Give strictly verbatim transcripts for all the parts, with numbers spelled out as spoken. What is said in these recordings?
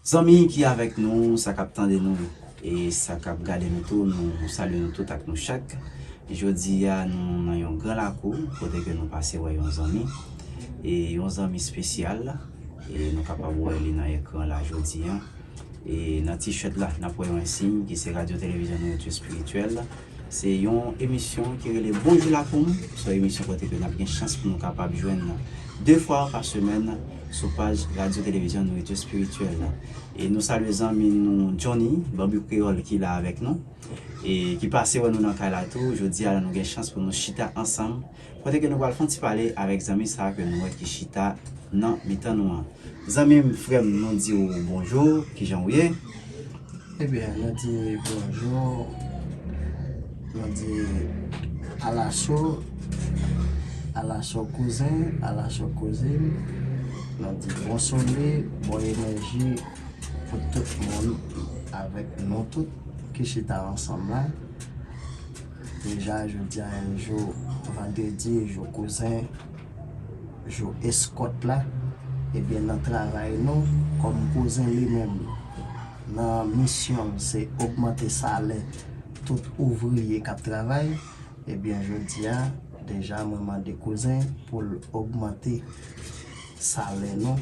Zanmi ki avèk nou, sa k ap tande nou e sa k ap gade nou tou, nou salye nou tout ak nou chak. Jodi a, nou nan yon gran lakou, kote ke nou pase wè yon zanmi, e yon zanmi espesyal, e nou kapab wè li nan ekran la jodi a. E nan t-shirt la, n ap wè yon ensiy ki se Radyo Televizyon Nouriti Espirityèl. Se yon emisyon ki rele Bonjou Lakou m. Se yon emisyon kote ke n ap gen chans pou nou kapab jwenn de fwa pa semèn sou paj Radyo Televizyon Nouriti Espirityèl la. E nou salye zanmi nou Johnny, Bambou Kreyòl ki la avèk nou, e ki pase wè nou nan kay la tou. Jodi a, nou gen chans pou nou chita ansanm, kote ke nou pral fè yon ti pale avèk zanmi sa a ke nou wè ki chita nan mitan nou an. Zanmi m, frè m, nou di w bonjou, kijan w ye? Ebyen, nou di bonjou, nou di alaso, alaso kouzen, alaso kouzin, nou di bon sole, bon enèji pou tout moun avèk nou tout ki chita ansanm la. Deja, jodi a, jou vandredi, jou kouzen, jou eskòt la, ebyen, nan travay nou, kòm kouzen li menm, nan misyon l, se ogmante salè tout ouvriye k ap travay, ebyen, jodi a, deja, mwen mande kouzen pou l ogmante salè nou,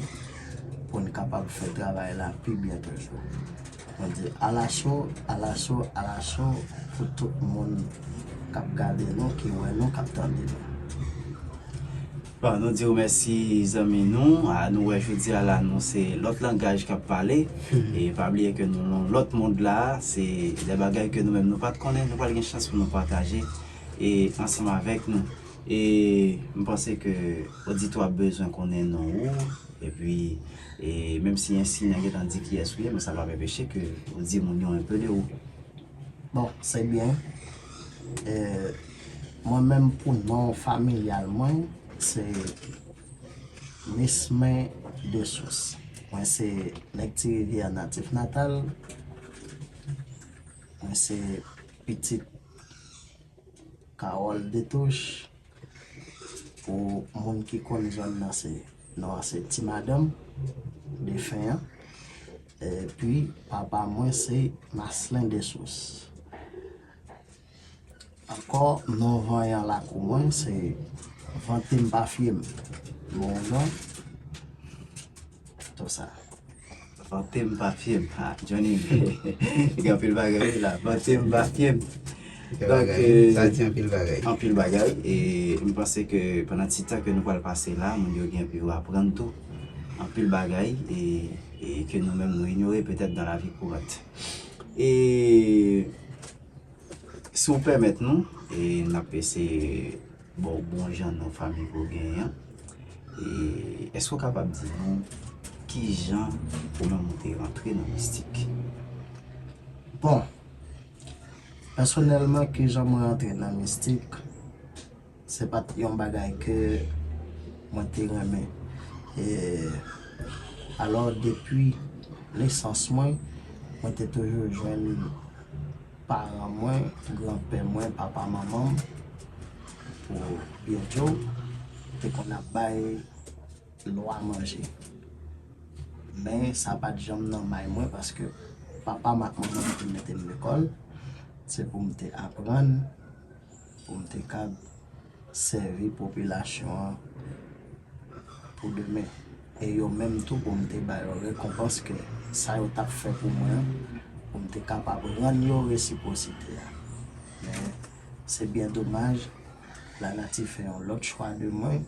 pou n kapab fè travay la pi byen toujou. Mwen di alaso, alaso, alaso pou tout moun k ap gade nou, ki wè nou, k ap tande nou. Bon, nou di w mèsi, zanmi nou. A, nou wè jodi a la, nou se lòt langaj k ap pale. E pa bliye ke nou nan lòt mond la, se de bagay ke nou menm nou pa t konnen, nou pral gen chans pou nou pataje e ansanm avèk nou. E m panse ke oditwa ap bezwen konnen non ou, epi, e menm si ensiy nan gentan di kiyès ou ye, men sa p ap anpeche ke ou di moun yo enpe de ou. Bon, se byen. E, mwen menm pou non familyal mwen, se Mismen Desous. Mwen se nèg Ti Rivyè natif natal. Mwen se pitit Carole Détouche. Pou moun ki konn zòn nan, se non an se Ti Madanm defen an. Epi papa mwen se Maslin Desous. Ankò, non vanyan lakou mwen se Vante m pa fye m. Bon jan, tou sa. Vante m pa fye m. Ha, Johnny. Gen anpil bagay wi la. Vante m pa fye m. Donk, bagay, e, sa di anpil bagay. Anpil bagay. E m panse ke pandan ti tan ke nou pral pase la, moun yo gen pou yo aprann tou anpil bagay e, e ke nou menm nou inyore petèt dan lavi kourant. E si w pèmèt nou, e n ap eseye ba w bon jan non fanmi ke w genyen an. E èske w kapab di nou kijan ou menm ou te rantre nan mistik? Bon, pèsonèlman, kijan mwen rantre nan mistik, se pa t yon bagay ke mwen te renmen. E alò, depi nesans mwen, mwen te toujou jwenn paran mwen, granpè mwen, papa manman m, pou byen di w, te konn ap bay lwa manje. Men sa pa t janm nan may mwen paske papa m ak manman m te mete m lekòl, se pou m te aprann, pou m te kab sèvi popilasyon an pou demen. E yo menm tou pou m te ba yo rekonpans ke sa yo t ap fè pou mwen an, pou m te kapab rann yo resipwosite a. Men se byen domaj, lanati fè yon lòt chwa de mwen.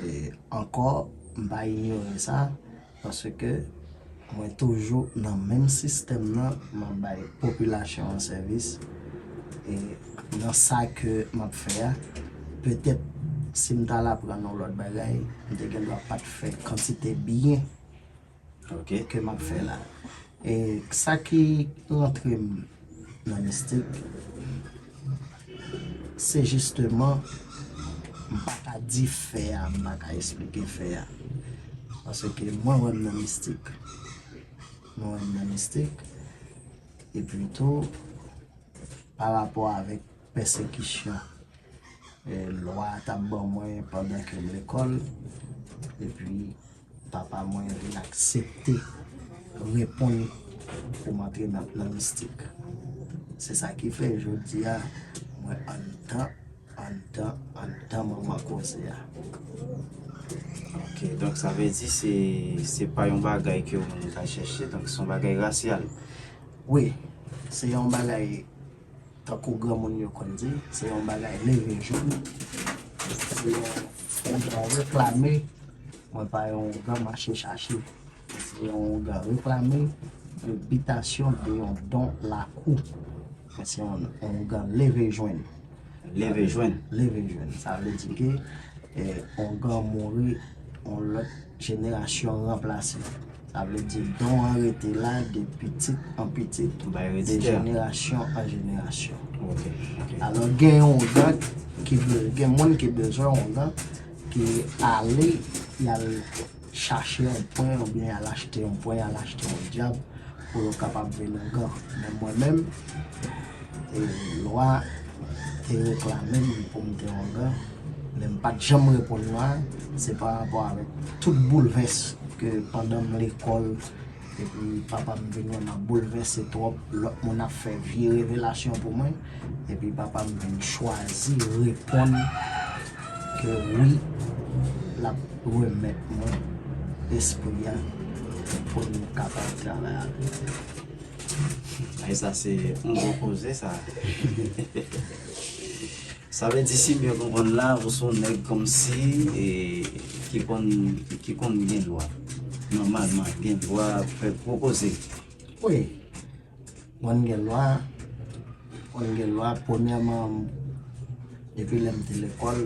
E ankò, m pa inyore sa, paske mwen toujou nan menm sistèm nan, m ap bay popilasyon an sèvis. E nan sa ke m ap fè a, petèt si m t al aprann yon lòt bagay, m te gen dwa pa t fè kantite byen, ok, ke m ap fè la. E sa ki rantre m nan mistik, se jisteman, m pa ka di fè a, m pa ka esplike fè a. Paske mwen wè m nan mistik. Mwen wè m nan mistik. Epi tou, pa rapò avèk pèsekisyon, e, lwa a t ap ban mwen pandan ke m lekòl, epi papa mwen vin aksepte reponn pou m antre nan, nan mistik. Se sa ki fè jodi a, mwen anndan, anndan, anndan manman koze a. Ok, donk sa vle di se, se pa yon bagay ke moun ka chèche, donk se yon bagay rasyal. Wi, se yon bagay, tankou granmoun yo konn di, se yon bagay leve jwenn. Se yon, yon gran reklame. Mwen pa yon gran mache chache. Se yon gran reklame de bitasyon, de yon don lakou. Men se yon, yon gran leve jwenn. Leve jwenn. Leve jwenn. Sa vle di ke eh, yon gran mouri, yon lòt jenerasyon ranplase. Sa vle di don an rete la de pitit an pitit, de jenerasyon an jenerasyon. Ok, ok. Alò gen yon ongan ki be- gen moun ki bezwen yon ongan ki ale y al chache yon pwen oubyen y al achte yon pwen, y al achte yon djab pou yo kapab vin ongan. Men mwen menm, e, lwa te reklame m pou m te ongan, men m pa t janm reponn lwa. Se pa rapò avèk tout boulvès ke pandan m lekòl epi papa m vin wè m ap boulvèse twòp, lòt moun ap fè vye revelasyon pou mwen, epi papa m vin chwazi reponn ke wi, l ap remèt mwen espri a pou m kapab travay avè l. Ay, sa se yon gwo koze sa. Sa vle di si m byen konprann la, ou se yon nèg kòmsi e, ki konn ki konn gen lwa. Nòmalman, gen lwa fè gwo koze. Wi, konn gen lwa, konn gen lwa, premyèman, depi lè m te lekòl,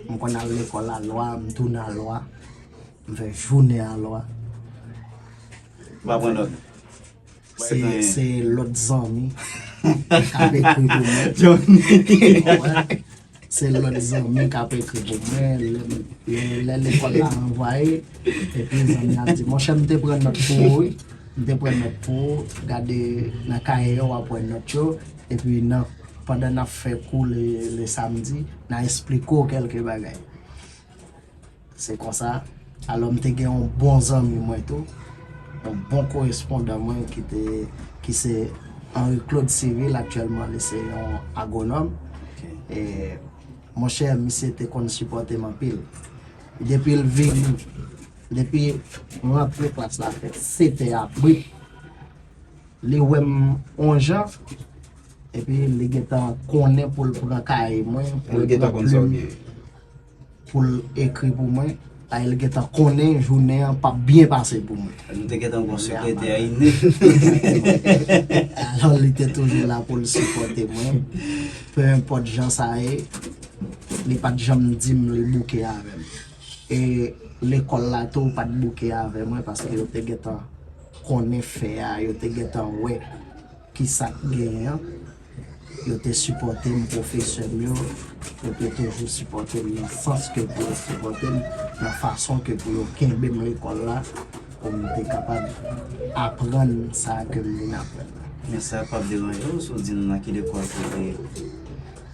m konn al lekòl a lwa, m tounen a lwa, m fè jounen a lwa. Ou pa pran nòt. Se, se lòt zanmi k ap ekri pou mwen. Wè. Se lòt zanmi k ap ekri pou mwen. Lè m- lè- lè lekòl la anvayi, epi zanmi ap di, monchè, m te pran nòt pou ou, wi. M te pran nòt pou ou. Gade nan kaye yo, w ap wè nòt yo. Epi nan, pandan n ap fè kou le, le samdi, n a esplike w kèlke bagay. Se konsa. Alò, m te gen yon bon zanmi mwen tou, yon bon korespondan mwen ki te, ki se Henri Claude Civil, aktyèlman li se yon agwonòm. E, monchè, misye te konn sipòte m anpil. Depi l vini, depi rantre klas la fèt, se te abri. Li wè m yon jan, epi li gentan konnen pou l pran kaye mwen, pou l pran plim, pou l ekri pou mwen. Paske li gentan konnen jounen an p ap byen pase pou mwen. Nou te gentan gon sekretè a ine. Alò, li te toujou la pou l sipòte mwen. Pe enpòt jan sa ye, li pa t janm di m li bouke avè m. E lekòl la tou pa t bouke avè mwen, paske yo te gentan konnen fè a, yo te gentan wè ki sa k genyen an. Yo te sipòte m, pwofesè m yo, yo te toujou sipòte m nan sans ke pou yo sipòte m, nan fason ke pou yo kenbe m lekòl la, pou m te kapab aprann sa ke m vin aprann la. Men sa p ap deranje w si w di nou nan ki lekòl ke w te ye?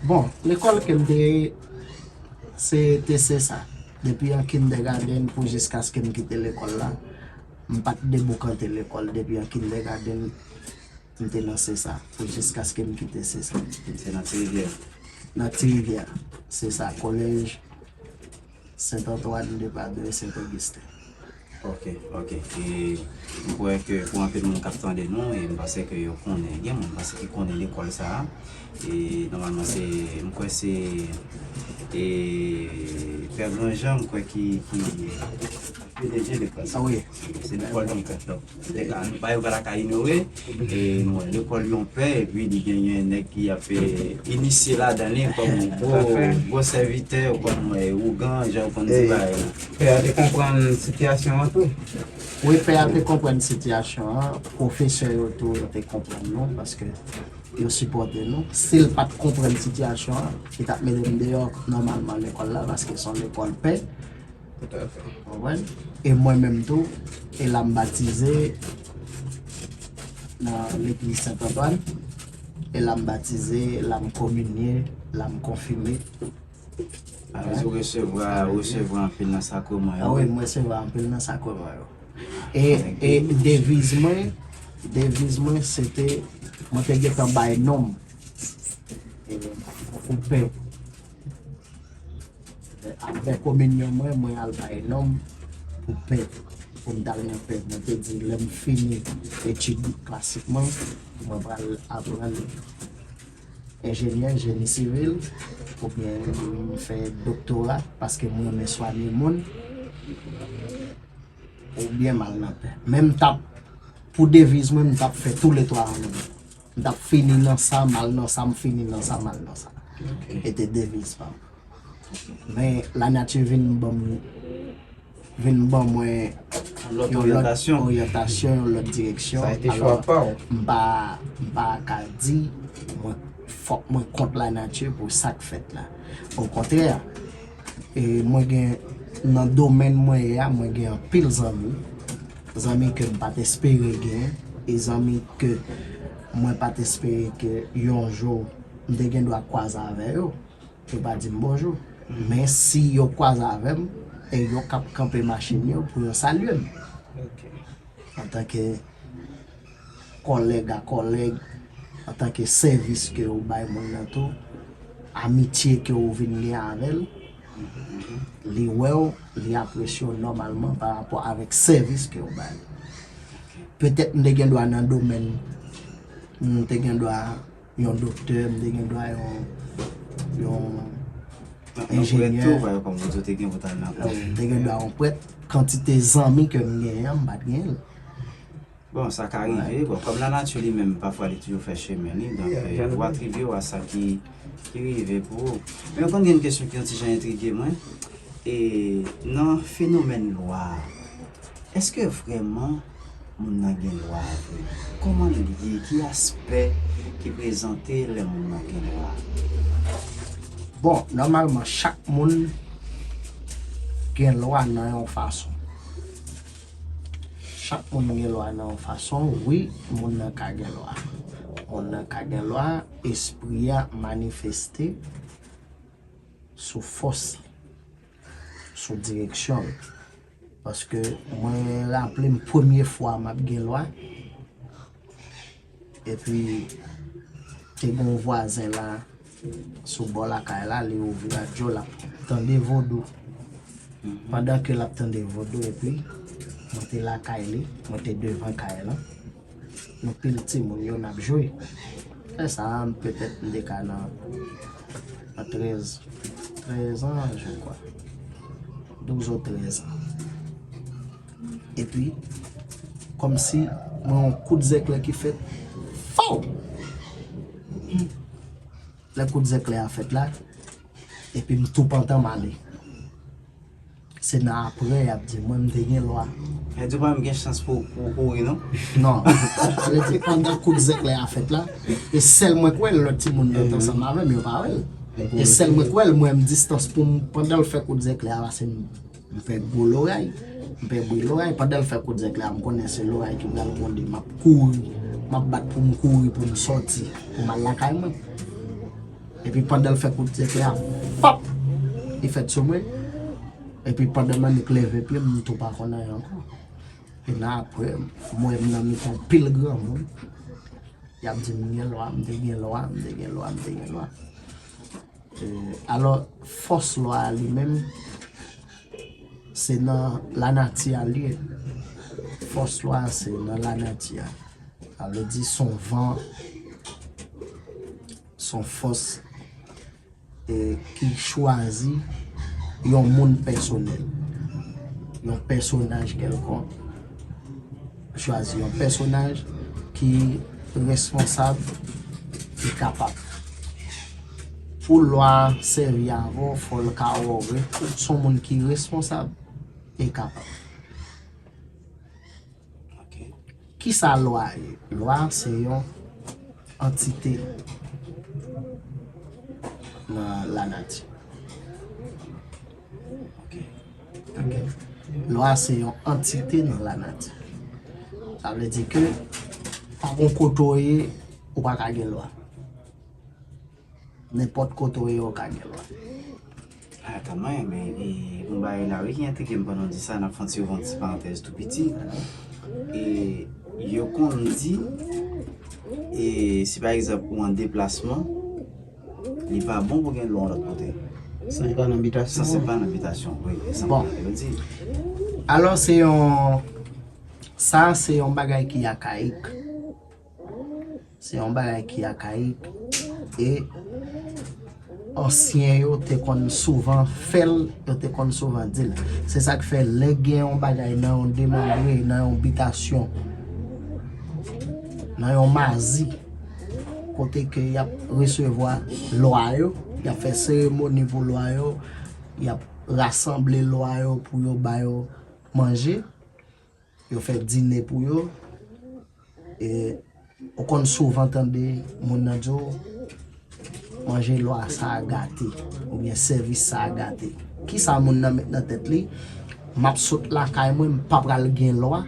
Bon, lekòl ke m te ye, se te se sa. Depi an kindergarten pou jiskaske m kite lekòl la, m pa t deboukante lekòl. Depi an kindergarten, m te nan se sa, pou jiskaske m kite se sa. Se nan Ti Rivyè? Nan Ti Rivyè, se sa, kolèj Sent Antwàn de Padre, Sent Ogisten. Ok, ok. E m kwè ke pou anpil moun k ap tande nou, e m panse ke yo konnen, gen moun m panse ki konnen lekòl sa a. E nòmalman se, m kwè se e Pè Granjan, m kwè ki ki P D G lekòl sa. Wi. Se lekòl Yon Pè. Donk, se te ka, nou pa yo pa ta ka inyore. E nou wè lekòl Yon Pè, epi li genyen nèg ki ap e, inisye ladan li kòm yon gwo gwo sèvitè, kòm e, ougan, jan yo konn di bagay la. Pè a te konprann sitiyasyon an tou. Wi, pè a te konprann sitiyasyon an, pwofesè yo tou yo te konprann nou, paske yo sipòte nou. Si l pa t konprann sitiyasyon an, li t ap mete m deyò nòmalman lekòl la, paske se yon lekòl pè. Konprann? E mwen menm tou, e la m batize nan legliz Sent Antwàn, e la m batize, la m kominye, la m konfime. Sa vle di w resevwa, resevwa anpil nan sakreman yo. A wi, m resevwa anpil nan sakreman yo. E, e deviz mwen, deviz mwen, se te, mwen te gentan bay non m, e, pou pèp. Apre kominyon mwen, mwen al bay non m pou pèp, pou m t al nan pèp. Mwen te di, lè m fini etid klasik mwen, mwen pral aprann enjenyè, jeni sivil, oubyen m fè doktora, paske mwen renmen swanye moun, oubyen m al nan pèp. Men m t ap, pou deviz mwen, m t ap fè toulètwa an menm. M t ap fini nan sa, m al nan sa, m fini nan sa, m al nan sa. E te deviz pa m. Men lanati vin ban m, vin ban mwen yon lòt oryantasyon, yon lòt direksyon. Alò, m pa, m pa ka di mwen, fòk mwen kont lanati pou sa k fèt la. Okontrè, e mwen gen, nan domèn mwen ye a, mwen gen anpil zanmi. Zanmi ke m pa t espere gen, e zanmi ke mwen pa t espere ke yon jou m te gen dwa kwaze avè yo. Yo pa di m bonjou. Men si yo kwaze avè m, e yo k ap kanpe machin yo pou yo salye m. Antanke kòlèg a kòlèg, antanke sèvis ke ou bay moun nan tou, amitye ke ou vin gen avè l, li wè w, li apresye w nòmalman pa rapò avèk sèvis ke ou bay. Petèt m te gen dwa nan domèn, m te gen dwa yon doktè, m te gen dwa yon, yon enjenyè. Tou, pa egzanp, ou te gen pou t al nan prèt. M te gen dwa yon prèt. Kantite zanmi ke m genyen an, m pa t genyen l. Bon, sa ka rive. Bon, kòm lanati li menm, pafwa li toujou fè chemen li, donk, eh, ou atribye w a sa ki, ki rive pou ou. Men ou konn gen yon kesyon ki yon ti jan entrige mwen. E nan fenomèn lwa a, èske vrèman moun nan gen lwa vre? Kòman l ye? Ki aspè ki prezante lè moun nan gen lwa? Bon, nòmalman, chak moun gen lwa nan yon fason. Chak moun gen lwa nan yon fason, wi, moun nan ka gen lwa. Moun nan ka gen lwa, espri a manifeste sou fòs li, sou direksyon l. Paske mwen raple m premye fwa m ap gen lwa, epi te gen yon vwazen la, sou bò lakay la, li ouvri radyo, l ap tande vodou. Pandan ke l ap tande vodou, epi mwen te lakay li, mwen te devan kay lan. Nou pil timoun yo n ap jwe. Lè sa a, petèt m te ka nan, nan trèz, trèz an, je crois. Douz ou trèz an. Epi, kòmsi, mwen yon kout zèklè ki fèt. Faw! Lè kout zèklè a fèt la, epi m tou pantan m ale. Se nan apre y ap di mwen m te gen lwa. E di w pa menm gen chans pou, pou w kouri, non? Non. Sa vle di pandan kout zèklè a fèt la, e sèl mwen k wè l, lòt timoun nan t ansanm avè m, yo pa wè l. E sèl mwen k wè l, mwen m distans pou m, pandan l fè kout zèklè a pase m, m fè gwo loray, m fè bri loray. Pandan l fè kout zèklè a, m konnen se loray ki pral gwonde, m ap kouri, m ap bat pou m kouri, pou m sòti, pou m al lakay mwen. Epi pandan l fè kout zèklè a, pòp! Li fèt sou mwen. Epi pandan m annik leve pye m, m tou pa konn anyen ankò. E nan apre, m wè m nan mitan pil granmoun. Y ap di m gen lwa, m te gen lwa, m te gen lwa, m te gen lwa. E, alò, fòs lwa a li menm, se nan lanati a li ye. Fòs lwa a se nan lanati a. Sa vle di s on van, s on fòs, e, ki chwazi yon moun pèsonèl, yon pèsonaj kèlkonk, chwazi yon pèsonaj ki responsab, ki kapab. Pou lwa a sèvi avè w, fò l ka wè w vre, ou s on moun ki responsab e kapab. Kisa lwa ye? Lwa se yon antite nan lanati. Lwa se yon antite nan lanati. Sa vle di ke pa gon kote w ye, ou pa ka gen lwa. Nenpòt kote w ye, ou ka gen lwa. Atan mwen, men e, yon bagay la wi ki entrige m pandan w di sa, n ap fè yon ti, yon ti parantèz tou piti. E, yo konn di, e, si pa egzanp ou an deplasman, li pa bon pou gen lwa yon lòt kote. San se pa nan bitasyon. San se pa nan bitasyon, wi. Bon. Yo di. Alò, se yon, sa se yon bagay ki akayik. Se yon bagay ki akayik. E ansyen yo te konn souvan fè l, yo te konn souvan di l. Se sa k fè lè gen yon bagay nan yon demanbre, nan yon bitasyon, nan yon mazi, kote ke y ap resevwa lwa yo, y ap fè seremoni pou lwa yo, y ap rasanble lwa yo pou yo ba yo manje, yo fè dine pou yo. E ou konn souvan tande moun nan di w, manje lwa sa a gate, oubyen sèvis sa a gate. Kisa moun nan met nan tèt li? M ap sot lakay mwen, m pa pral gen lwa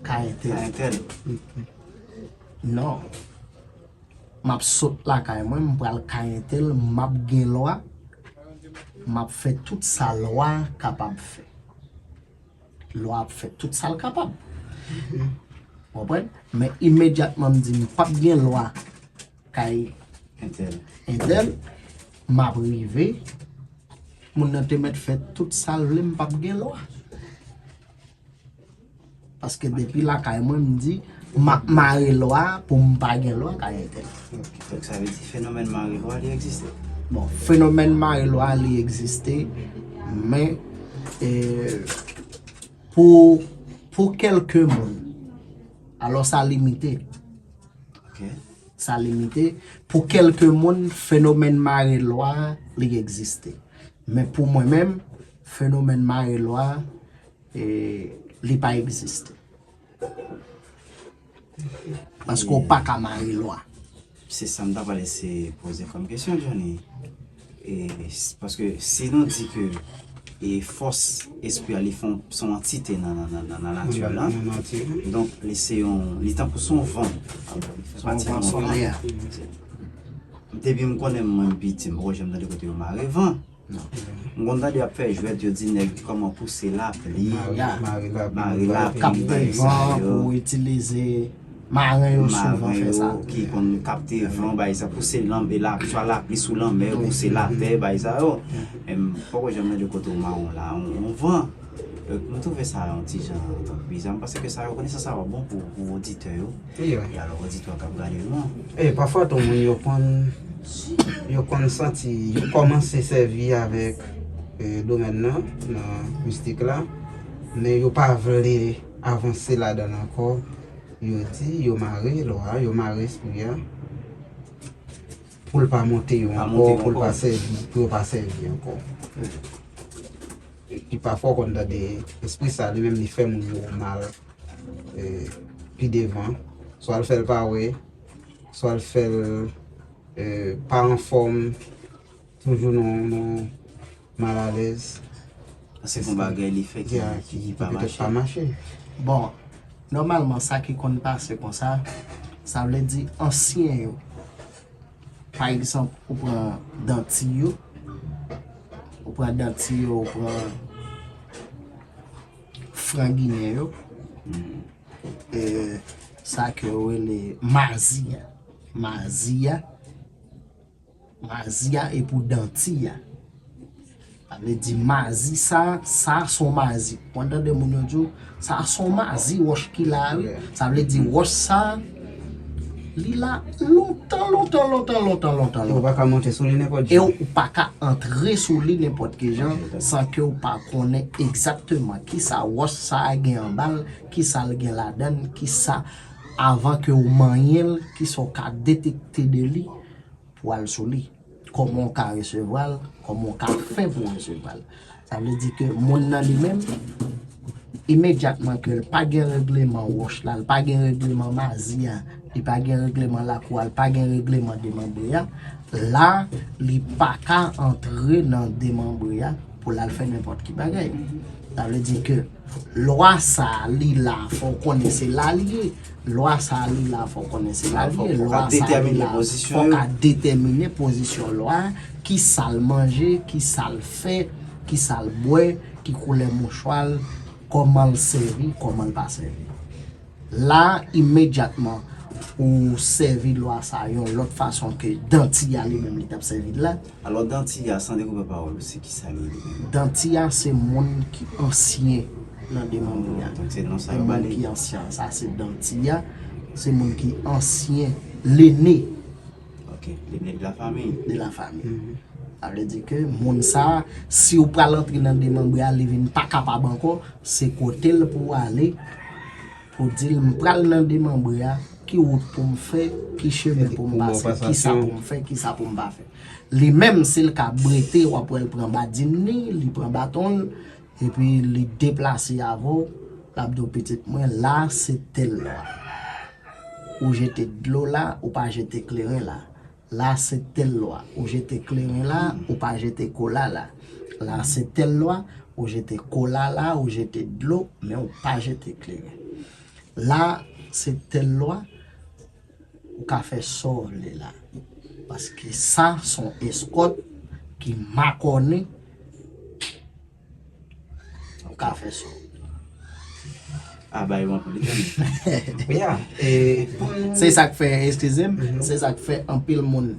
kay entèl. Kay entèl. Non. M ap sot lakay mwen, m pral kay entèl, m ap gen lwa, m ap fè tout sa lwa kapab fè. Lwa ap fè tout sa l kapab. Konprann? Men imedyatman m di m p ap gen lwa kay entèl, entèl, m ap rive, moun nan te mèt fè tout sa l vle, m p ap gen lwa. Paske depi lakay mwen, m di, m ap mare lwa pou m pa gen lwa kay entèl. Donk, sa vle di fenomèn mare lwa, li egziste? Bon, fenomèn mare lwa, li egziste, men, e, pou, pou kèlke moun, alò sa limite. Ok. Sa limite. Pou kèlke moun, fenomèn mare lwa, li egziste. Men pou mwen menm, fenomèn mare lwa, e, li pa egziste. Paske w pa ka mare lwa. Se sa m ta pral eseye poze kòm kesyon, Johnny. E, s- paske si nou di ke e fòs espri a, li fon, se yon antite nan, nan, nan, nan, nan nati a, nan nati a. Donk, li se yon, li tankou se yon van. Li fè pati yon van. Depi m konnen mwen m piti, m poko janm tande kote yo mare van. M konn tande y ap fè jwèt, yo di nèg kòman pouse lapli, mare lapli, kapte van pou itilize. Maren yo souvan fè sa. Ki konn kapte van, bay sa, pouse lanmè, swa lapli sou lanmè, pouse latè, bay sa yo. Men m poko janm tande kote w mare yon, yon van. M twouve sa yon ti jan biza. M panse ke sa yo, konesans sa yo bon pou, pou oditè yo. E alò, oditè k ap gade nou an. E pafwa tou moun yo konn, yo konn santi, yo kòmanse sèvi avèk, e, domèn nan, nan mistik la, men yo pa vle avanse ladan l ankò. Yo di, yo mare lwa, yo mare espri a, pou l pa monte yo ankò, pou l pa sèvi, pou yo pa sèvi ankò. Epi pafwa w konn tande espri sa, li menm li fè moun yo mal, e, pi devan. Swa l fè l pa wè, swa l fè l, e, pa anfòm, toujou nan, nan malalèz. Se yon bagay li fè ki, ki, ki pa mache. Bon, nòmalman, sa ki konn pase konsa, sa vle di ansyen yo. Pa egzanp, ou pran danti yo, ou pran danti yo, ou pran franginen yo, e, sa ke yo rele mazi a. Mazi a, mazi a e pou danti a. Sa vle di mazi sa, sa se yon mazi. Ou konn tande moun yo di w, sa se yon mazi wòch ki la wi. Sa vle di wòch sa, li la lontan, lontan, lontan, lontan, lontan, lontan. E ou pa ka monte sou li nenpòt jan. E ou pa ka antre sou li nenpòt ki jan, san ke ou pa konnen egzakteman kisa wòch sa a gen anba l, kisa l gen ladan l, kisa, avan ke ou manyen l, kisa w ka detekte de li pou al sou li. Kòman w ka resevwa l, kòman w ka fè pou w resevwa l. Sa vle di ke moun nan li menm, imedyatman ke l pa gen regleman wòch la, l pa gen regleman mazi a, li pa gen regleman lakou a, l pa gen regleman demanbre a, la, li pa ka antre nan demanbre a pou l al fè nenpòt ki bagay. Sa vle di ke lwa sa a, li la, fò w konnen se la li ye. Lwa sa a, li la, fò w konnen se la li ye. Lwa sa a, li la, fò w ka detèmine pozisyon lwa a, ki sa l manje, ki sa l fè, ki sa l bwè, ki koulè mouchwa l, kòman l sèvi, kòman l pa sèvi. La, imedyatman, ou sèvi lwa sa a yon lòt fason ke danti a li menm li t ap sèvi l la. Alò, danti a, san dekoupe pawòl ou, se ki sa li ye li menm? Danti a se moun ki ansyen nan demanbre a. Donk, se non sa yo ba li? Moun ki ansyen, sa se danti a. Se moun ki ansyen, lene. Ok, lene de la fami. De la fami. Sa vle di ke moun sa a, si w pral antre nan demanbre a, li vin pa kapab ankò, se kote l pou w ale, pou di l, "M pral nan demanbre a, ki wout pou m fè, ki chemen pou m pase, ki sa pou m fè, ki sa pou m pa fè." Li menm, si l ka brete, w ap wè l pran badin li, li pran baton l, epi li deplase avè w, l ap di w, "Pitit mwen, la se tèl lwa. Ou jete dlo la, ou pa jete kleren la. La se tèl lwa. Ou jete kleren la, ou pa jete kola la. La se tèl lwa, ou jete kola la, ou jete dlo, men ou pa jete kleren. La se tèl lwa, ou ka fè sa w vle la." Paske sa se yon eskòt ki makònen. Ou ka fè sa. A bay yon pwoblèm. Ya, e, pou nou... Se sa k fè, eskize m, se sa k fè anpil moun,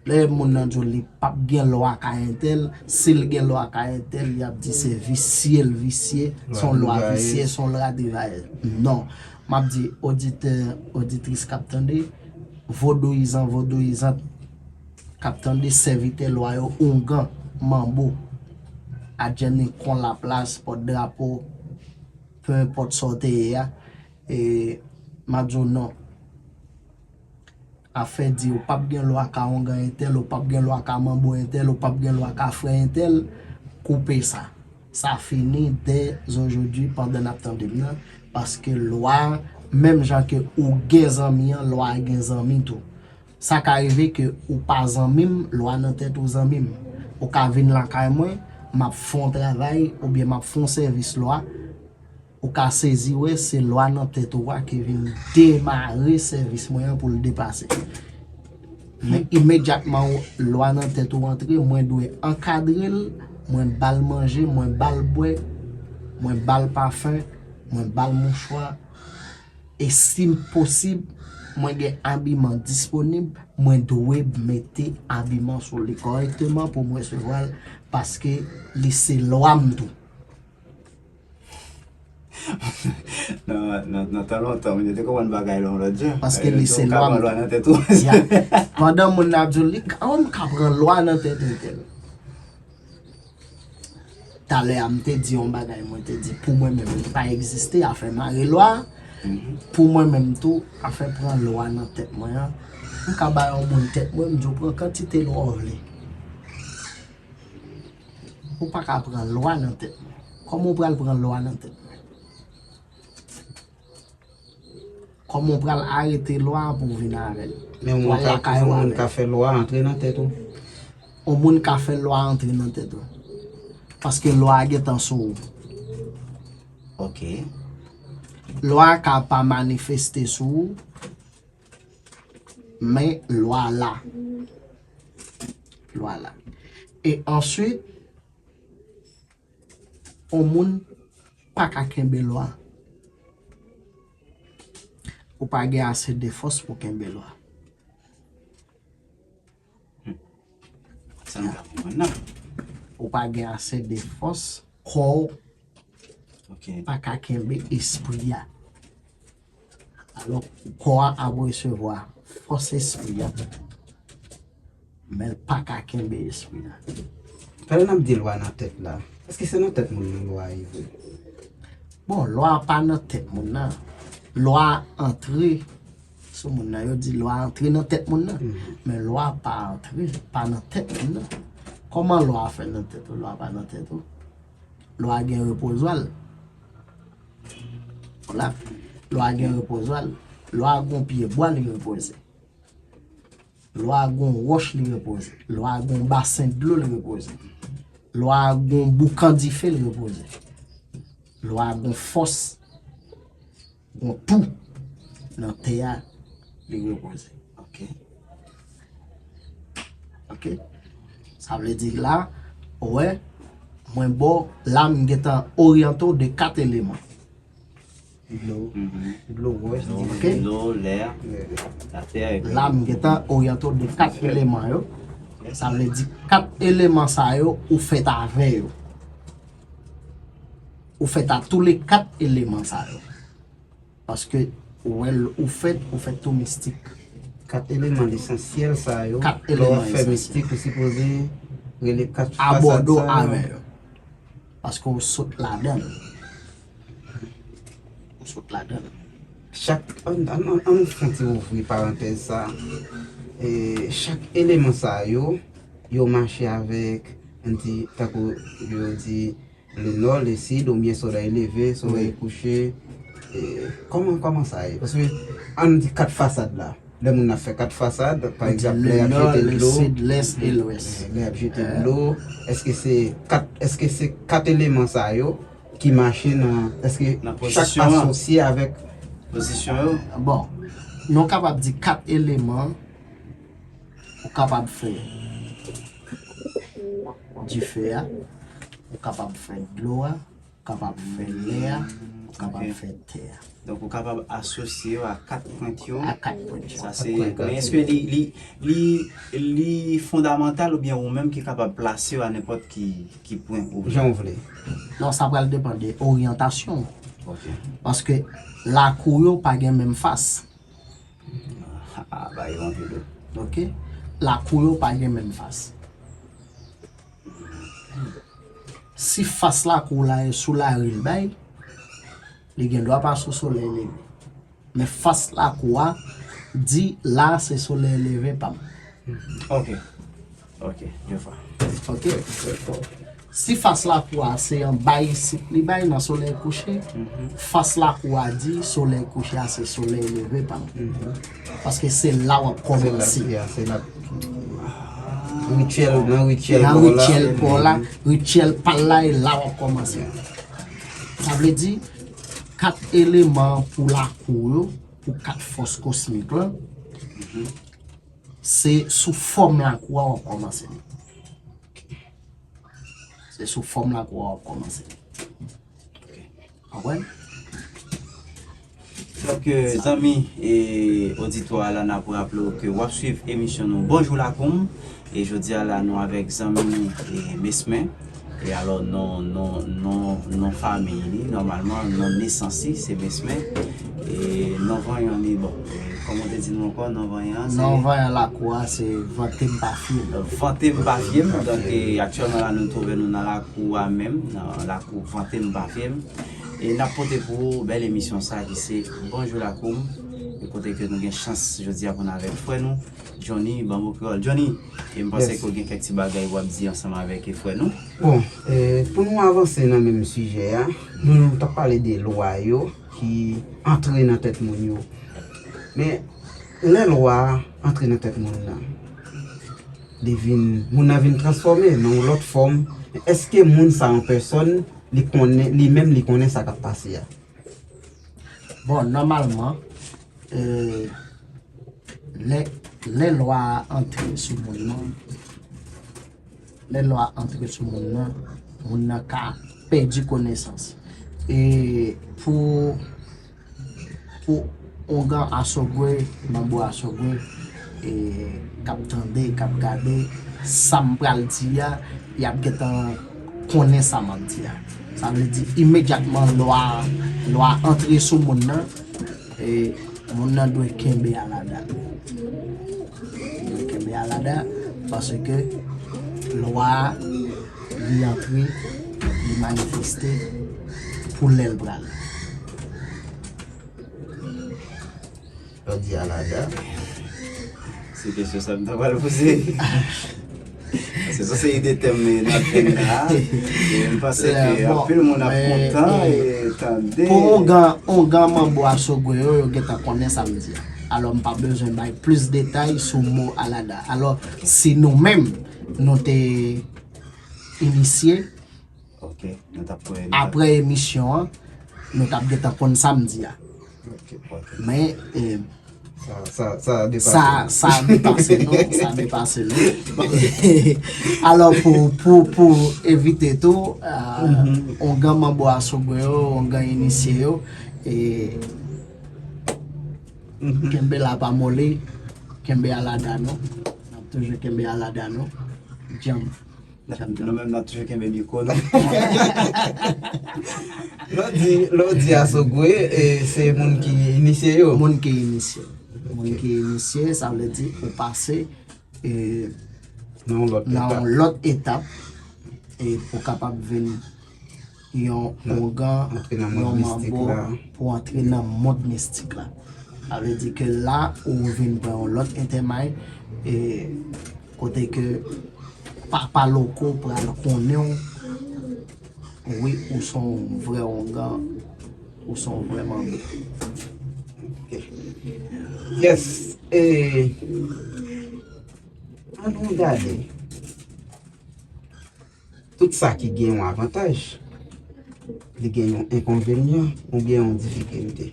lè moun nan di w li p ap gen lwa kay entèl, si l gen lwa kay entèl, y ap di se visye l visye, se yon lwa visye, se yon lwa travayè. Non. M ap di oditè, oditris k ap tande, vodouyizan, vodouyizant k ap tande, sèvitè lwa yo, oungan, manbo, adjènikon, laplas, pòtdrapo, pe enpòt sa w te ye a, e, m ap di w non. Afè di, ou p ap gen lwa ka oungan entèl, ou p ap gen lwa ka manbo entèl, ou p ap gen lwa ka frè entèl, koupe sa. Sa fini dè zojodi pandan n ap tande m nan, paske lwa, menm jan ke ou gen zanmi an, lwa a gen zanmi tou. Sa ka rive ke ou pa zanmi m, lwa nan tèt ou zanmi m. Ou ka vin lakay mwen, m ap fè yon travay, oubyen m ap fè yon sèvis lwa, ou ka sezi wè se lwa nan tèt ou a ki vin demare sèvis mwen an pou l depase. Men imedyatman lwa nan tèt ou antre, mwen dwe ankadre l, mwen ba l manje, mwen ba l bwè, mwen ba l pafen, mwen ba l mouchwa. E si m posib, mwen gen abiman disponib, mwen dwe mete abiman sou li kòrèkteman pou m resevwa l, paske li se lwa m tou. Nan, nan, nan tan lontan, moun yo te konprann bagay la yon lòt jan. Paske li se lwa m tou. Lwa nan tèt ou. Ya. Pandan moun nan ap di w, li ka, oh, m ka pran lwa nan tèt entèl. Talè a, m te di yon bagay, mwen te di, pou mwen menm, li pa egziste, afè mare lwa. Pou mwen menm tou, afè pran lwa nan tèt mwen an. M ka ba yon moun tèt mwen, m di w pran kantite lwa w vle. Ou pa ka pran lwa nan tèt mwen. Kòman w pral pran lwa nan tèt mwen? Kòman w pral arete lwa a pou w vin avè l? Men w al lakay ou avè l. Yon moun ka fè lwa antre nan tèt ou. Yon moun ka fè lwa antre nan tèt ou. Paske lwa a gentan sou ou. Ok. Lwa a ka pa manifeste sou ou, men lwa la. Lwa la. E answit, yon moun pa ka kenbe lwa. Ou pa gen ase de fòs pou kenbe lwa. Sa m ka konprann nan. Ou pa gen ase de fòs, kò w pa ka kenbe espri a. Alò, kò a ap resevwa fòs espri a, men l pa ka kenbe espri a. Pandan n ap di lwa nan tèt la, èske se nan tèt moun nan lwa a ye vre? Bon, lwa a pa nan tèt moun nan. Lwa a antre sou moun nan. Yo di lwa a antre nan tèt moun nan. Men lwa a pa antre, pa nan tèt moun nan. Kòman lwa a fè nan tèt ou? Lwa a pa nan tèt ou. Lwa a gen repozwa l. Vwala. Lwa a gen repozwa l. Lwa a gon pye bwa li repoze. Lwa a gon wòch li repoze. Lwa a gon basen dlo li repoze. Lwa a gon boukan dife li repoze. Lwa a gon fòs, gon tou nan tè a, li repoze. Ok. Ok. Sa vle di la, ou wè, mwen ba w la, m gentan oryante w de kat eleman. Dlo. Mhm. Dlo, wè, dlo, ok? Dlo, lè, latè, epi la, m gentan oryante w de kat eleman yo. Sa vle di, kat eleman sa yo, ou fèt avè yo. Ou fèt a tou le kat eleman sa yo. Paske ou wè l, ou fèt, ou fèt tou mistik. Kat eleman lesansyèl sa yo, kat eleman lesansyèl. Lè w ap fè mistik, ou sipoze rele kat fasad sa yo. Abòde w avè yo. Paske ou sot ladan l. Ou sot ladan l. Chak, ann, ann, ann, ann fè yon ti ouvri parantèz sa. E, chak eleman sa yo, yo mache avèk, ann di, tankou yo di, le nò, le sid, oubyen solèy leve, solèy kouche. E, kòman, kòman sa ye? Paske, ann di kat fasad la. Lè moun ap fè kat fasad, pa egzanp, lè y ap jete dlo, lè y ap jete dlo, èske se kat, èske se kat eleman sa yo ki mache nan, èske chak asosye avèk pozisyon yo? Bon, nou kapab di kat eleman, ou kapab fè dife a, ou kapab fè dlo a, ou kapab fè lè a, ou kapab fè tè a. Donk, ou kapab asosye yo a kat pwent yo. A kat pwent yo. Sa se, men èske li, li, li, li fondamantal oubyen ou menm ki kapab plase yo a nenpòt ki, ki pwen ou vle? Jan w vle. Non, sa pral depann de oryantasyon w. Ok. Paske lakou yo pa gen menm fas. Ah, ba yo anpil wi. Ok? Lakou yo pa gen menm fas. Si fas lakou w la e sou lari l bay, li gen dwa pa sou solèy leve. Men fas lakou a di la se solèy leve pa m. Ok. Ok, je vois. Ok. Si fas lakou a se anba isit li bay nan solèy kouche, fas lakou a di solèy kouche a se solèy leve pa m. Paske se la w ap kòmanse. Se la, yeah, se la. Rityèl, nan rityèl pa w la. Nan rityèl pa w la, rityèl pa l la, e la w ap kòmanse. Sa vle di, kat eleman pou lakou yo, pou kat fòs kosmik lan, se sou fòm lakou a w ap kòmanse li. Se sou fòm lakou a w ap kòmanse li. Konprann? Donk, euh, zanmi e oditwa a la, n ap raple w ke w ap swiv emisyon nou Bonjou Lakoum. E jodi a la, nou avèk zanmi nou, e, Mesmen. E alò, non, non, non, non fanmi li, nòmalman, non nesans li, se Mesmen. E non vanyan li, bon, e, kòman w te di nou ankò, non vanyan, se? Non vanyan lakou a, se Vante m pa fye m. Vante m pa fye m. Donk, e, aktyèlman la, nou twouve nou nan lakou a menm, nan lakou Vante m pa fye m. E n ap pote pou ou bèl emisyon sa ki se Bonjou Lakoum. E kote ke nou gen chans jodi a pou n avèk frè nou, Johnny Bambou Kreyòl. Johnny, e m panse ke w gen kèk ti bagay w ap di ansanm avèk frè nou. Bon, e, pou nou avanse nan menm sijè a, nou, nou t ap pale de lwa yo ki antre nan tèt moun yo. Men, lè lwa a antre nan tèt moun nan, li vin, moun nan vin transfòme nan yon lòt fòm. Èske moun sa an pèsòn, li konnen, li menm, li konnen sa k ap pase a? Bon, nòmalman, e, lè, lè lwa a antre sou moun nan, lè lwa a antre sou moun nan, moun nan ka pèdi konesans. E pou, pou ongan asogwe, manbo asogwe, e, k ap tande, k ap gade, sa m pral di a, y ap gentan konnen sa m ap di a. Sa vle di, imedyatman lwa, lwa antre sou moun nan, e, moun nan dwe kenbe alada. Li dwe kenbe alada, paske lwa a, li antre, li manifeste pou lè l prale. Lè w di alada. Se kesyon sa m ta pral poze. Paske se yon seri de tèm n ap jwenn la. E m panse ke anpil moun ap kontan e tande. Pou ongan, ongan manbo asogwe yo, yo gentan konnen sa m di a. Alò, m pa bezwen bay plis detay sou mo alada. Alò, si nou menm, nou te inisye, Ok, nou t ap pran, nou t ap apre emisyon an, nou t ap gentan konn sa m di a. Ok. Men, e, Sa, sa, sa depase. Sa, sa depase nou, sa depase nou. Alò, pou, pou, pou evite tou, uh, ongan manbo asogwe yo, ongan inisye yo, e, kenbe la pa moli, kenbe alada nou, n ap toujou kenbe alada nou, djanm. Nou menm n ap toujou kenbe mikwo nou. Lè w di, lè w di asogwe, e, se moun ki inisye yo. Moun ki inisye. Moun ki inisye, sa vle di ou pase e, Nan yon lòt nan etap. Yon lòt etap e pou kapab vin yon ongan, Antre nan mond yon mistik manbo, la. Pou antre nan mond mistik la. Sa vle di ke la ou vin pran yon lòt entèmay e kote ke papa loko pral konnen w. Wi, ou se yon vrè ongan, ou se yon vrè manbo. Yes. E, ann nou gade. Tout sa ki gen yon avantaj, li gen yon enkonvenyan oubyen yon difikilte.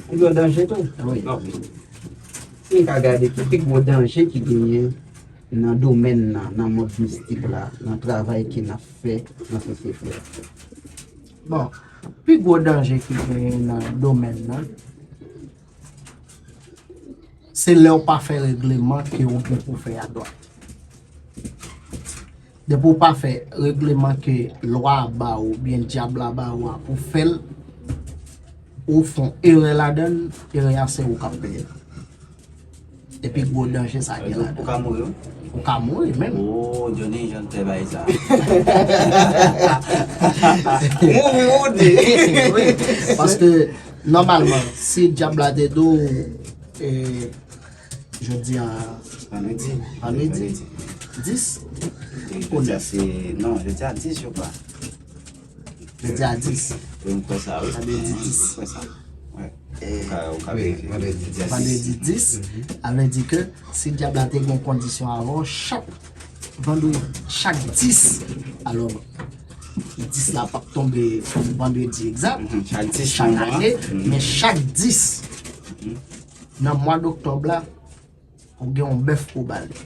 Li gen yon danje tou. Wi. Si n ka gade ki pi gwo danje ki genyen nan domèn nan, nan mond mistik la, nan travay ke n ap fè nan sosyete a. Bon, pi gwo danje ki genyen nan domèn nan, se lè w pa fè regleman ke w gen pou fè a dwat. Depi w pa fè regleman ke lwa a ba w oubyen dyab la ba w a pou fè l, ou fè yon erè ladan l, erè a se ou k ap peye l. Epi gwo danje sa gen Ou ladan. Ka mouri wi. Ou ka mouri menm. Oh, Johnny, jan te bay sa. Mouri ou di. Wi, paske nòmalman, si dyab la te di w, e, jodi a Vandredi. Vandredi. Dis, Jodi a se, non, jodi a dis, je crois. Jodi a dis. Wi, m kwè sa, wi. Vandredi dis. M kwè sa. Wi. E, Ou ka, ou ka Wi, verifye. vandredi dis. Vandredi dis, sa vle di ke si dyab la te gen yon kondisyon avè w, chak vandredi, chak dis, alò, dis la p ap tonbe vandredi egzak, Mhm, chak dis chak nan mwa. ane, Mhm. men chak dis nan mwa doktòb la, ou gen yon bèf pou w ba li.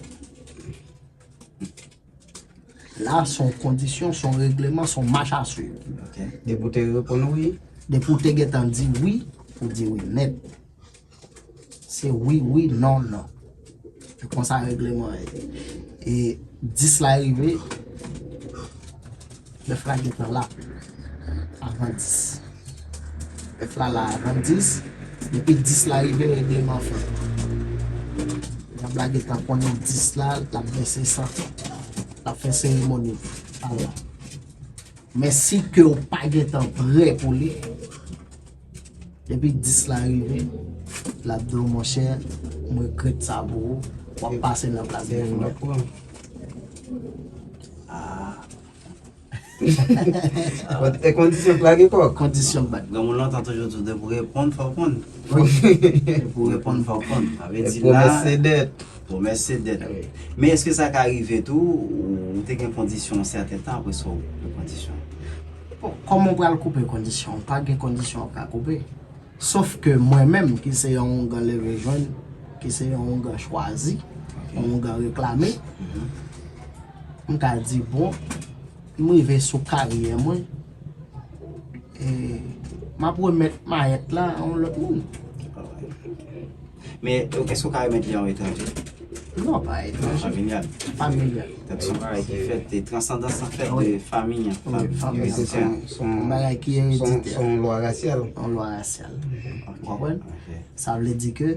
La, se yon kondisyon, se yon regleman, se yon mach a swiv. Ok. Depi w te reponn wi. Depi w te gentan di wi, ou di wi nèt. Se wi, wi, non, non. Se konsa regleman an ye. E dis la rive, bèf la gentan la avan dis. Bèf la la avan dis, depi dis la rive, regleman fèt. Dyab la gentan konnen dis la, l ap vèse san. L ap fè seremoni. Ala. Men si ke w pa gentan prè pou li, depi dis la rive, l ap di w, monchè, m regrèt sa pou ou, w ap pase nan plas Se bèf yon la. lòt pran. Ah. Kon- E kondisyon k lage kòk. Kondisyon k bat. Granmoun lontan toujou di w depi w reponn, fò w konn. Wi. Pou reponn fò w konn. Sa vle di Pwomès la, se dèt. Pwomès se dèt. Wi. Men èske sa ka rive tou, ou te gen kondisyon yon sèten tan, apre sa w koupe kondisyon? Bon, kòman w pral koupe kondisyon? Pa gen kondisyon w ka koupe. Sof ke mwen menm, ki se yon oungan leve jwenn, ki se yon oungan chwazi, yon oungan reklame, m ka di, bon, m rive sou karyè mwen, e m ap remèt mayèt la a yon lòt moun. Men, èske w ka remèt li a yon etranje? Non, pa etranje. Familyal. Familyal. Donk, se yon bagay ki fèt, e transandans lan fèt Wi. de fami an. Wi, fami. Se yon, se Yon yon, bagay ki se yon, ereditè. Se yon lwa rasyal. Yon lwa rasyal. Ou konprann? Ok. Sa vle di ke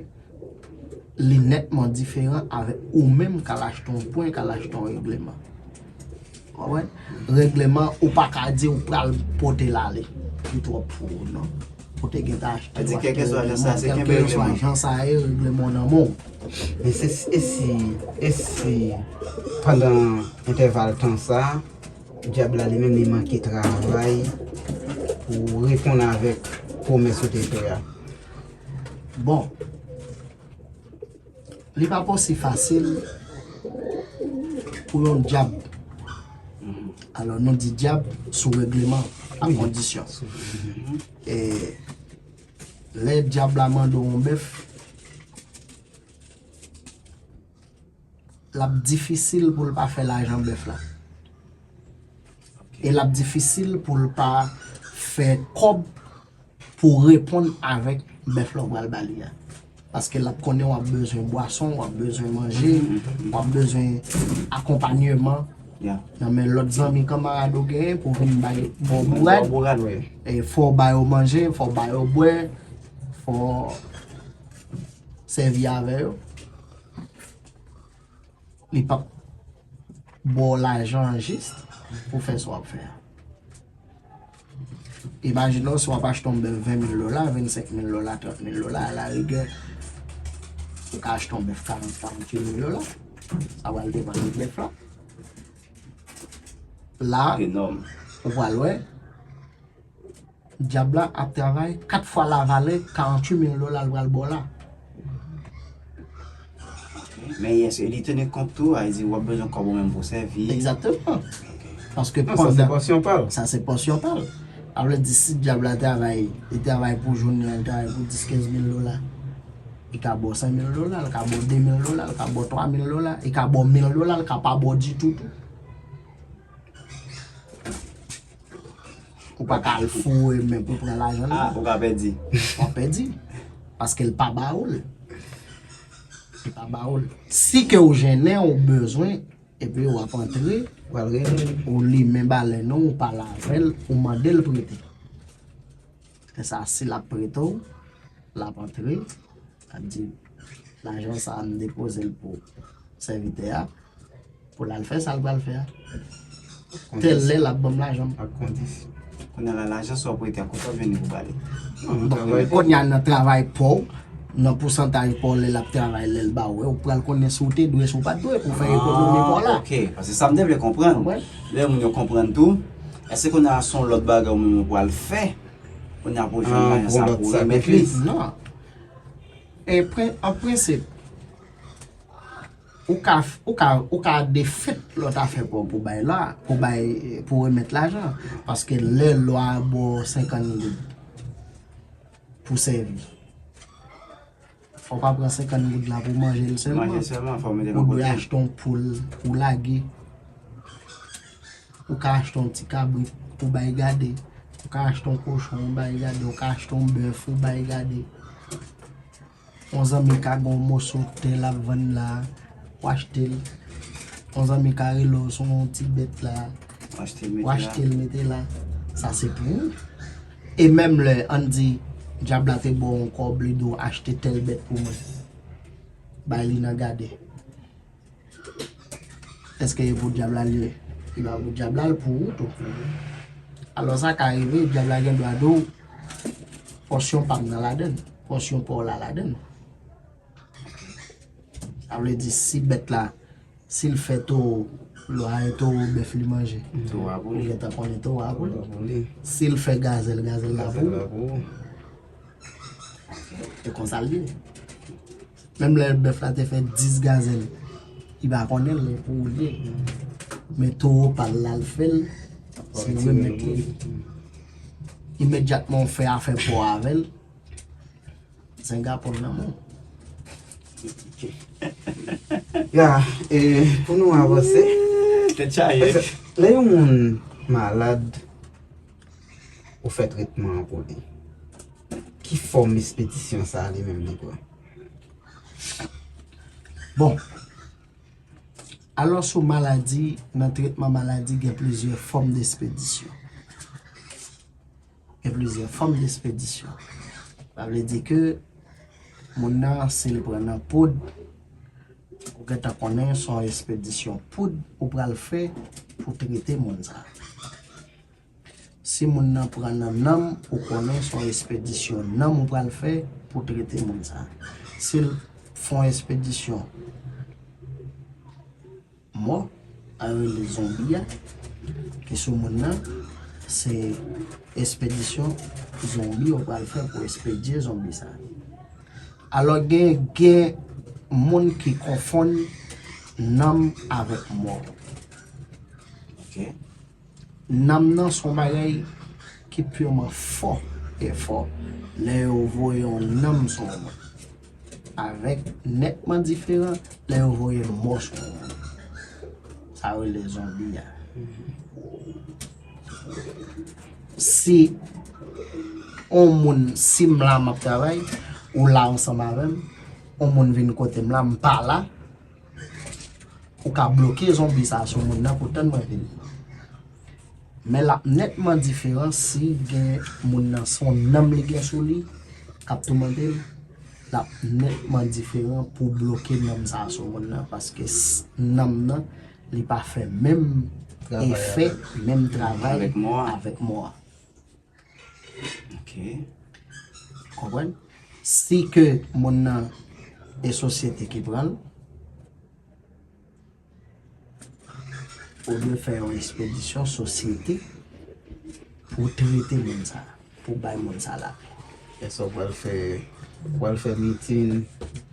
li nètman diferan avèk ou menm k al achte yon pwen, k al achte yon regleman. Ou konprann? Regleman, ou pa ka di ou pral pote l ale. Li twòp pou ou, non. Ou te gentan achte. Sa di, ou achte kèlkeswa jan sa, se regleman, kenbe kèlkeswa regleman. Jan sa ye, regleman nan men w. Men se, e si, e si pandan entèval tan sa, dyab la li menm li manke travay pou reponn avèk pwomès ou te fè a? Bon, li pa posib fasil pou yon dyab Alò, nou di dyab sou regleman, a kondisyon. E lè dyab la mande w yon bèf, l ap difisil pou l pa fè lajan bèf la. E l ap difisil pou l pa fè kòb pou reponn avèk bèf la w pral ba li a. Paske l ap konnen w ap bezwen bwason, w ap bezwen manje, w ap bezwen akonpanyeman nan men lòt zanmi kanmarad ou genyen pou vin bay ba w bourad. E fò w ba yo manje, fò w ba yo bwè, fò w sèvi avè yo. Li p ap ba w lajan an jis pou fè sa w ap fè a. Imajine w, si w ap achte yon bèf ven mil dola, vennsenk mil dola, trant mil dola, alarigè, ou ka achte yon bèf karant, karanntuit mil dola. Sa pral depann de bèf la. La, ou pral wè, dyab la ap travay kat fwa lavalè karanntuit mil dola l pral ba w la. Men yes, e li teni kont tou, a di w ap bezwen kòb ou menm pou sèvi. Egzakteman. Paske pandan. Sa se pòsyon pa l. Sa se pòsyon pa l. Sa vle di si dyab la travay, li travay pou jounen an, li travay pou dis, kenz mil dola. Li ka ba w senk mil dola, li ka ba w de mil dola, li ka ba w twa mil dola, li ka ba w mil dola, li ka pa ba w ditou tou. Ou pa ka al foure men pou pran lajan nan. Ah, ou ka pèdi. W ap pèdi. Paske l pa ba ou l. Li pa ba ou l. Si ke w jennen, ou bezwen, epi w ap antre, ou limen balèn ou, ou pale avè l, ou mande l prete. Paske sa, si l ap prete w, l ap antre, l ap di, lajan sa a, m depoze l pou sèvitè a. Pou l al fè sa l pral fè a. Tèl lè l ap ban m lajan m. Ak kondisyon. Kounye a la, lajan sa w prete a, kote w ap jwenn li pou ba li? Bon, kounye a nan travay pa w, nan pousantaj pa w lè l ap travay, lè l ba w, ou pral konnen si w te dwe, si w pa t dwe, pou fè ekonomi pa w la. Ah, ok. Paske sa m te vle konprann. Lè moun yo konprann tou, èske kounye a se yon lòt bagay ou menm ou pral fè? Kounye a pou jwenn lajan sa pou remèt li. Non. E pren, an prensip, ou ka, ou ka, ou ka defèt lòt afè pa w pou bay la, pou bay, pou remèt lajan. Paske lè lwa a ba w senkant goud pou sèvi, fò w pa pran senkant goud la pou manje l sèlman. Manje sèlman, fò w mete l yon kote. Ou dwe achte yon poul pou lage. Ou ka achte yon ti kabrit pou bay gade. Ou ka achte yon kochon pou bay gade. Ou ka achte yon bèf pou bay gade. Yon zanmi ka gen yon moso tè l ap vann la, ou achte l. Yon zanmi ka rele w sou yon ti bèt la, ou achte l mete la. Sa se pou ou. E menm lè, ann di, dyab la te ba w yon kòb, li di w achte tèl bèt pou mwen. Bay li nan gade. Èske e pou dyab la li ye? Li pa pou dyab la, li pou ou tou. Alò sa ka rive, dyab la gen dwa di w, pòsyon pa m nan ladann, pòsyon pa w la ladann. Sa vle di si bèt la, si l fè towo, lwa e towo bèf li manje. Towo a pou li. Ou gentan konnen towo a pou li. Si l fè gazèl, gazèl la pou ou. E konsa l ye. Menm lè bèf la te fè dis gazèl, li pa konnen l, e pou ou l ye. Men towo pa l la l fè l, se remèt li. Imedyatman w fè afè pa w avè l, zenga pran nan men w. Ya, e pou nou avanse. Tèt chaje. Lè yon moun malad, ou fè tretman an pou li. Ki fòm espedisyon sa a li menm li pran? Bon, alò sou maladi, nan tretman maladi, gen plizyè fòm despedisyon. Gen plizyè fòm despedisyon. Sa vle di ke moun nan, si l pran nan poud, ou gentan konnen se yon espedisyon poud ou pral fè pou trete moun sa a. Si moun nan pran nan nanm, ou konnen se yon espedisyon nanm ou pral fè pou trete moun sa a. Si l fè yon espedisyon mò, a rele zonbi a, ki sou moun nan, se espedisyon zonbi ou pral fè pou espedye zonbi sa a. Alò gen, gen moun ki konfonn nanm avèk mò. Ok. Nanm nan se yon bagay ki pirman fò e fò lè yo voye yon nanm sou yon moun. Avèk nètman diferan lè yo voye mò sou yon moun. Sa yo rele zonbi a. Si yon moun, si m la, m ap travay, ou la ansanm avè m, yon moun vin kote m la, m pa la, ou ka bloke zonbi sa sou moun nan pou tann mwen vini. Men l ap nètman diferan si gen moun nan se yon nanm li gen sou li k ap toumante l. L ap nètman diferan pou bloke nanm sa sou moun nan, paske s- nanm nan li pa fè menm efè, menm travay avèk mò a. Ok. Konprann? Si ke moun nan e sosyete ki pran l, ou dwe fè yon ekspedisyon sosyete pou trete moun sa, pou bay moun sa lapè. Èske w pral fè, w pral fè mitin,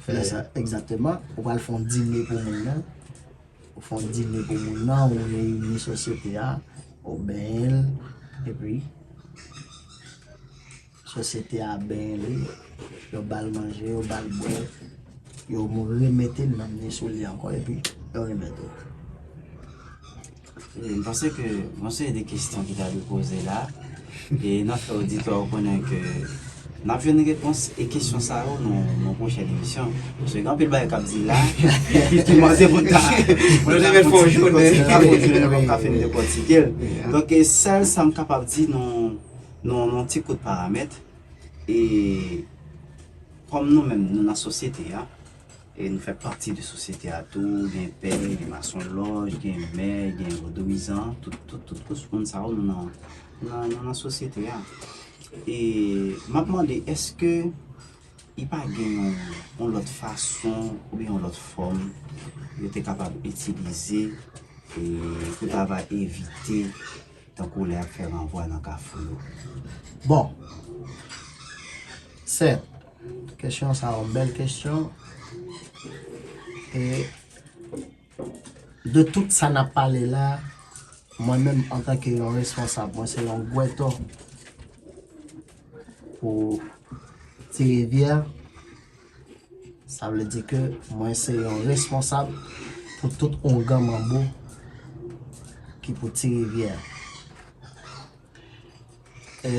fè. Egzakteman. Ou pral fè yon dine pou moun nan. Ou fè yon dine pou moun nan, ou reyini sosyete a, ou benyen l, epi sosyete a benyen li, yo ba l manje, yo ba l bwè, yo remete nanm li sou li ankò, epi yo remèt ou. M panse ke yon seri de kesyon ki ta dwe poze la, e n ap fè oditè yo konnen ke n ap jwenn repons e kesyon sa yo nan yon pwochèn emisyon. Paske gen anpil bagay k ap di la ki mande pou n ta pou n ta kontinye dekòtike l. Donk, sèl sa m kapab di nan yon ti kout paramèt, e kòm nou menm, nou nan sosyete a, e nou fè pati de sosyete a tou, gen pè, gen masonlòj, gen mè, gen vodouyizan, tout, tout, tout kouch moun sa yo, nou nan, nou nan, nou nan sosyete a. E m ap mande, èske li pa gen yon, yon lòt fason oubyen yon lòt fòm yo te kapab itilize e pou ta va evite tankou lè y ap fè ranvwa nan kafou yo? Bon, sè, kesyon sa yon bèl kesyon. E de tout sa n ap pale la, mwen menm antanke yon responsab, mwen se yon gwètò pou Ti Rivyè. Sa vle di ke mwen se yon responsab pou tout ongan manbo ki pou Ti Rivyè. E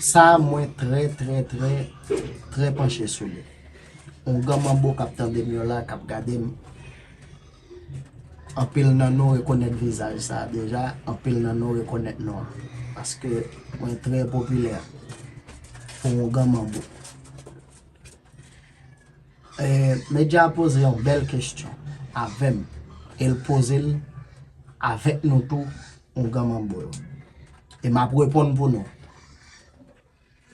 sa mwen trè, trè, trè, trè panche sou li. Ongan manbo k ap tande m yo la, k ap gade m, anpil nan nou rekonèt vizaj sa deja, anpil nan nou rekonèt non an. Paske mwen trè popilè pou ongan manbo. E, medya a poze yon bèl kesyon avè m, e l poze l avèk nou tou, ongan manbo yo. E m ap reponn pou nou.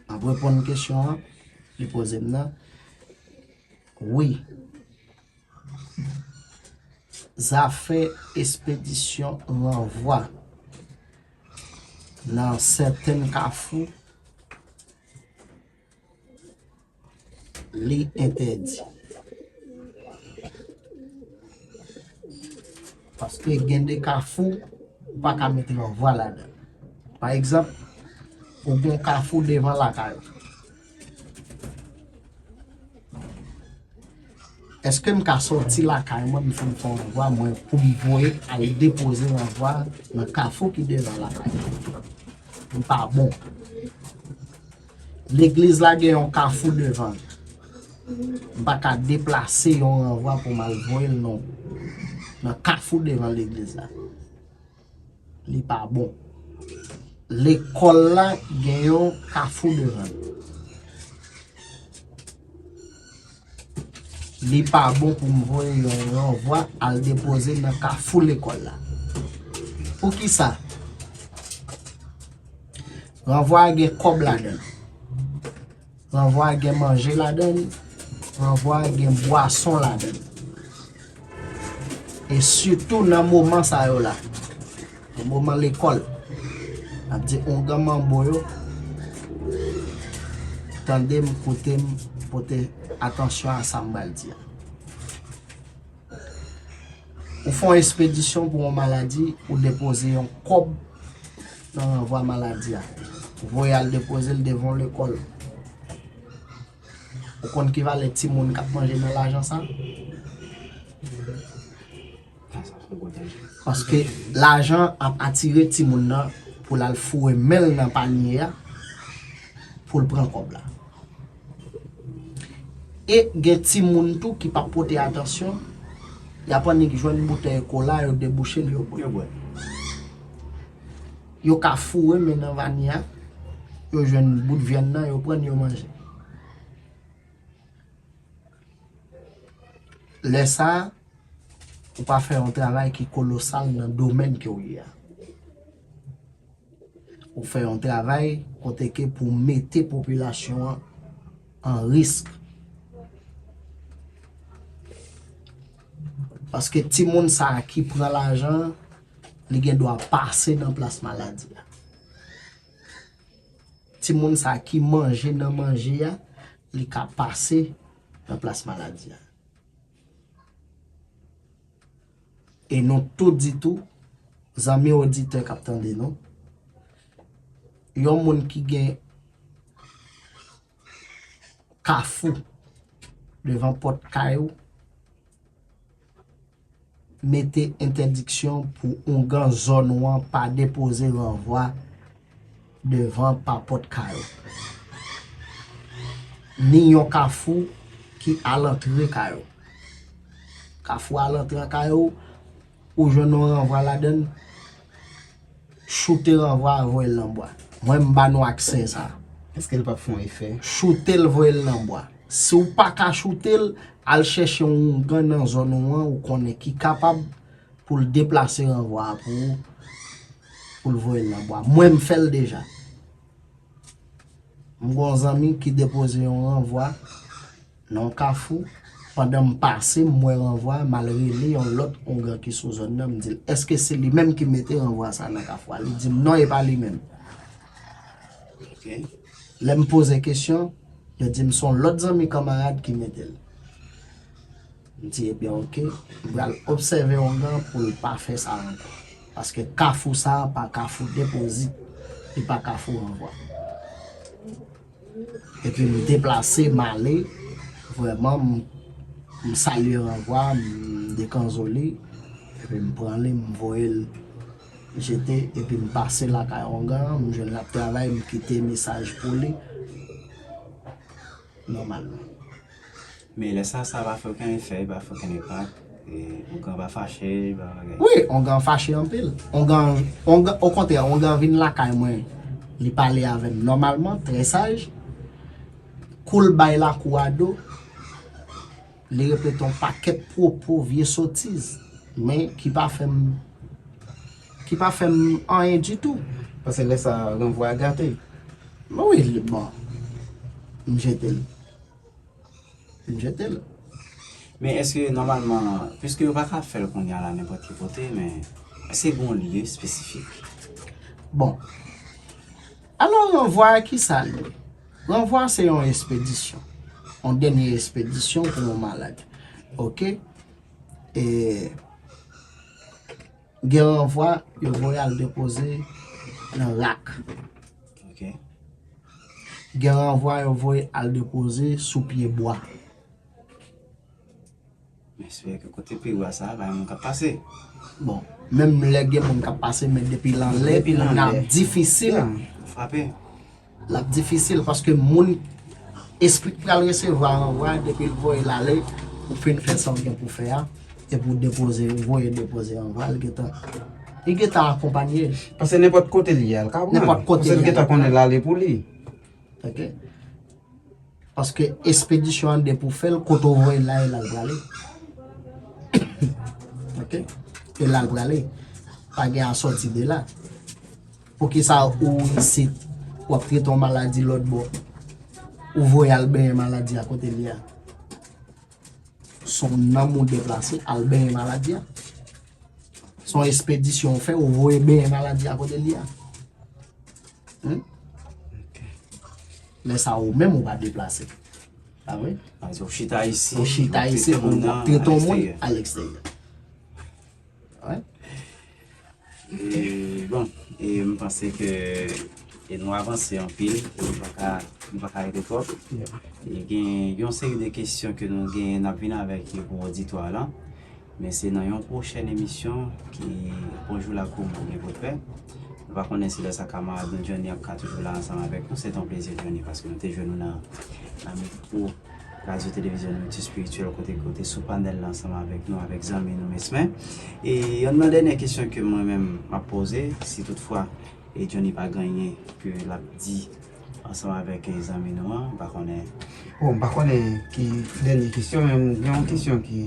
M ap reponn kesyon an li poze m nan. Wi. Zafè ekspedisyon ranvwa nan sèten kafou, li entèdi. Paske gen de kafou, ou pa ka mete ranvwa ladan l. Pa egzanp, ou gen yon kafou devan lakay ou. Èske m ka sòti lakay mwen, m fin fè yon ranvwa, mwen, pou m voye al depoze ranvwa nan kafou ki devan lakay mwen? M pa bon. Legliz la gen yon kafou devan l. M pa ka deplase yon ranvwa pou m al voye l nan, nan kafou devan legliz la. Li pa bon. Lekòl la gen yon kafou devan l. Li pa bon pou m voye yon ranvwa al depoze nan kafou lekòl la. Poukisa? Ranvwa a gen kòb ladan l. Ranvwa a gen manje ladan l. Ranvwa a gen bwason ladan l. E sitou nan moman sa yo la, nan moman lekòl, n ap di ongan manbo yo, tande m, koute m, pote atansyon a sa m pral di a. Ou fè yon espedisyon pou yon maladi, ou depoze yon kòb nan ranvwa maladi a. Ou voye al depoze l devan yon lekòl. Ou konn ki valè timoun k ap manje nan lajan sa? Paske lajan ap atire timoun nan pou l al foure men l nan panye a pou l pran kòb la. E gen timoun tou ki p ap pote atansyon, y ap annik jwenn boutèy kola, yo debouche l, yo bwè. Yo bwè. Yo ka foure men nan panye a, yo jwenn bout vyann nan, yo pran l, yo manje. Lè sa a, ou pa fè yon travay ki kolosal nan domèn ke w ye a. Ou fè yon travay kote ke pou mete popilasyon an an risk. Paske timoun sa a ki pran lajan an, li gen dwa pase nan plas maladi a. Timoun sa a ki manje nan manje a, li ka pase nan plas maladi a. E nou tou di tou, zanmi oditè k ap tande nou, yon moun ki gen Kafou devan pòt kay ou, mete entèdiksyon pou oungan zòn ou an pa depoze ranvwa devan pa pòt kay ou. Ni yon kafou ki alantre kay ou. Kafou alantre kay ou, ou jwenn yon ranvwa ladan l, choute ranvwa a, voye l nan bwa. Mwen, m ba nou aksè sa. Èske l p ap fè yon efè? Choute l, voye l nan bwa. Si w pa ka choute l, al chèche yon oungan nan zòn ou an, ou konnen ki kapab pou l deplase ranvwa a pou ou, pou l voye l nan bwa. Mwen, m fè l deja. M gen yon zanmi ki depoze yon ranvwa nan yon kafou. Pandan m pase, m wè ranvwa a, m al rele yon lòt oungan ki sou zòn nan, m di l, èske se li menm ki mete ranvwa sa nan kafou a? Li di m, non, e pa li menm. Ok. Lè m poze kesyon, yo di m se yon lòt zanmi kanmarad ki mete l. M di, ebyen, ok, m pral obsève oungan pou l pa fè sa ankò. Paske kafou sa a pa kafou depozit, li pa kafou ranvwa. Epi m deplase, m ale, vrèman, m, m salye ranvwa, m dekanzo li, epi m pran li, m voye l jete, epi m pase lakay oungan an, m jwenn l ap travay, m kite mesaj pou li, nòmalman. Men lè sa, sa pa fè okenn efè, pa fè okenn enpak. E, oungan pa fache, pa bagay. Wi, oungan fache anpil. Oungan, oungan, okontrè, oungan vin lakay mwen. Li pale avè m nòmalman, trè saj. Kou l bay lakou a do, li repete yon pakèt pwopo, vye sotiz. Men ki pa fè m, ki pa fè m anyen ditou. Paske lè sa, ranvwa a gate. Wi, bon. M jete l. M jete l. Men èske nòmalman, piske yo pa ka fè l kounye a la nenpòt ki kote, men èske gen yon lye espesifik? Bon. Alò, ranvwa a ki sa l ye? Ranvwa a se yon espedisyon. Yon dènye espedisyon pou yon malad. Ok? E gen ranvwa, yo voye al depoze nan rak. Ok. Gen ranvwa, yo voye al depoze sou pye bwa. Men espere ke kote pye bwa sa a, pa gen moun k ap pase. Bon, menm lè gen moun k ap pase, men depi l anlè, depi l anlè, l ap difisil. Frape. L ap difisil paske moun, espri k pral resevwa ranvwa a, depi l voye l ale, ou fin fè sa w gen pou fè a, epi w depoze, ou voye depoze ranvwa a, l gentan, li gentan akonpanye. Paske nenpòt kote l ye a, l ka pran. Nenpòt kote l ye a, l ka pran. Paske l gentan konnen l ale pou li. Ok? Paske espedisyon an depi w fè l, kote w voye l la, e la l prale. Ok? E la l prale. Pa gen a sòti de la. Poukisa ou isit, w ap trete yon maladi lòt bò, ou voye al benyen maladi a kote l ye a? Se yon nanm ou deplase al benyen maladi a. Se yon espedisyon ou fè, ou voye benyen maladi a kote l ye a. Hmm? Ok. Lè sa a, ou menm ou pa deplase. Pa vre? Ou chita isit, ou chita isit, ou trete yon moun al eksteryè. Al eksteryè. E, bon, e m panse ke e nou avanse anpil, e nou pa ka, nou pa ka rete twòp. E gen yon seri de kesyon ke nou genyen, n ap vin avèk yo pou oditwa la. Men se nan yon pwochèn emisyon ki Bonjou Lakou mwen gen pou fè. Nou pa konnen si lè sa kamarad nou Johnny ap ka toujou la ansanm avèk nou. Se te yon plezi, Johnny, paske nou te jwenn nou nan, nan mikwo Radyo Televizyon Limit Espirityèl kote, kote sou panèl la ansanm avèk nou, avèk zanmi nou Mesmen. E yon nan dènye kesyon ke mwen menm m ap poze, si toutfwa e Johnny pa gen anyen ke l ap di ansanm avèk e zanmi nou an, m pa konnen. Bon, m pa konnen ki dènye kesyon, men m gen yon kesyon ki,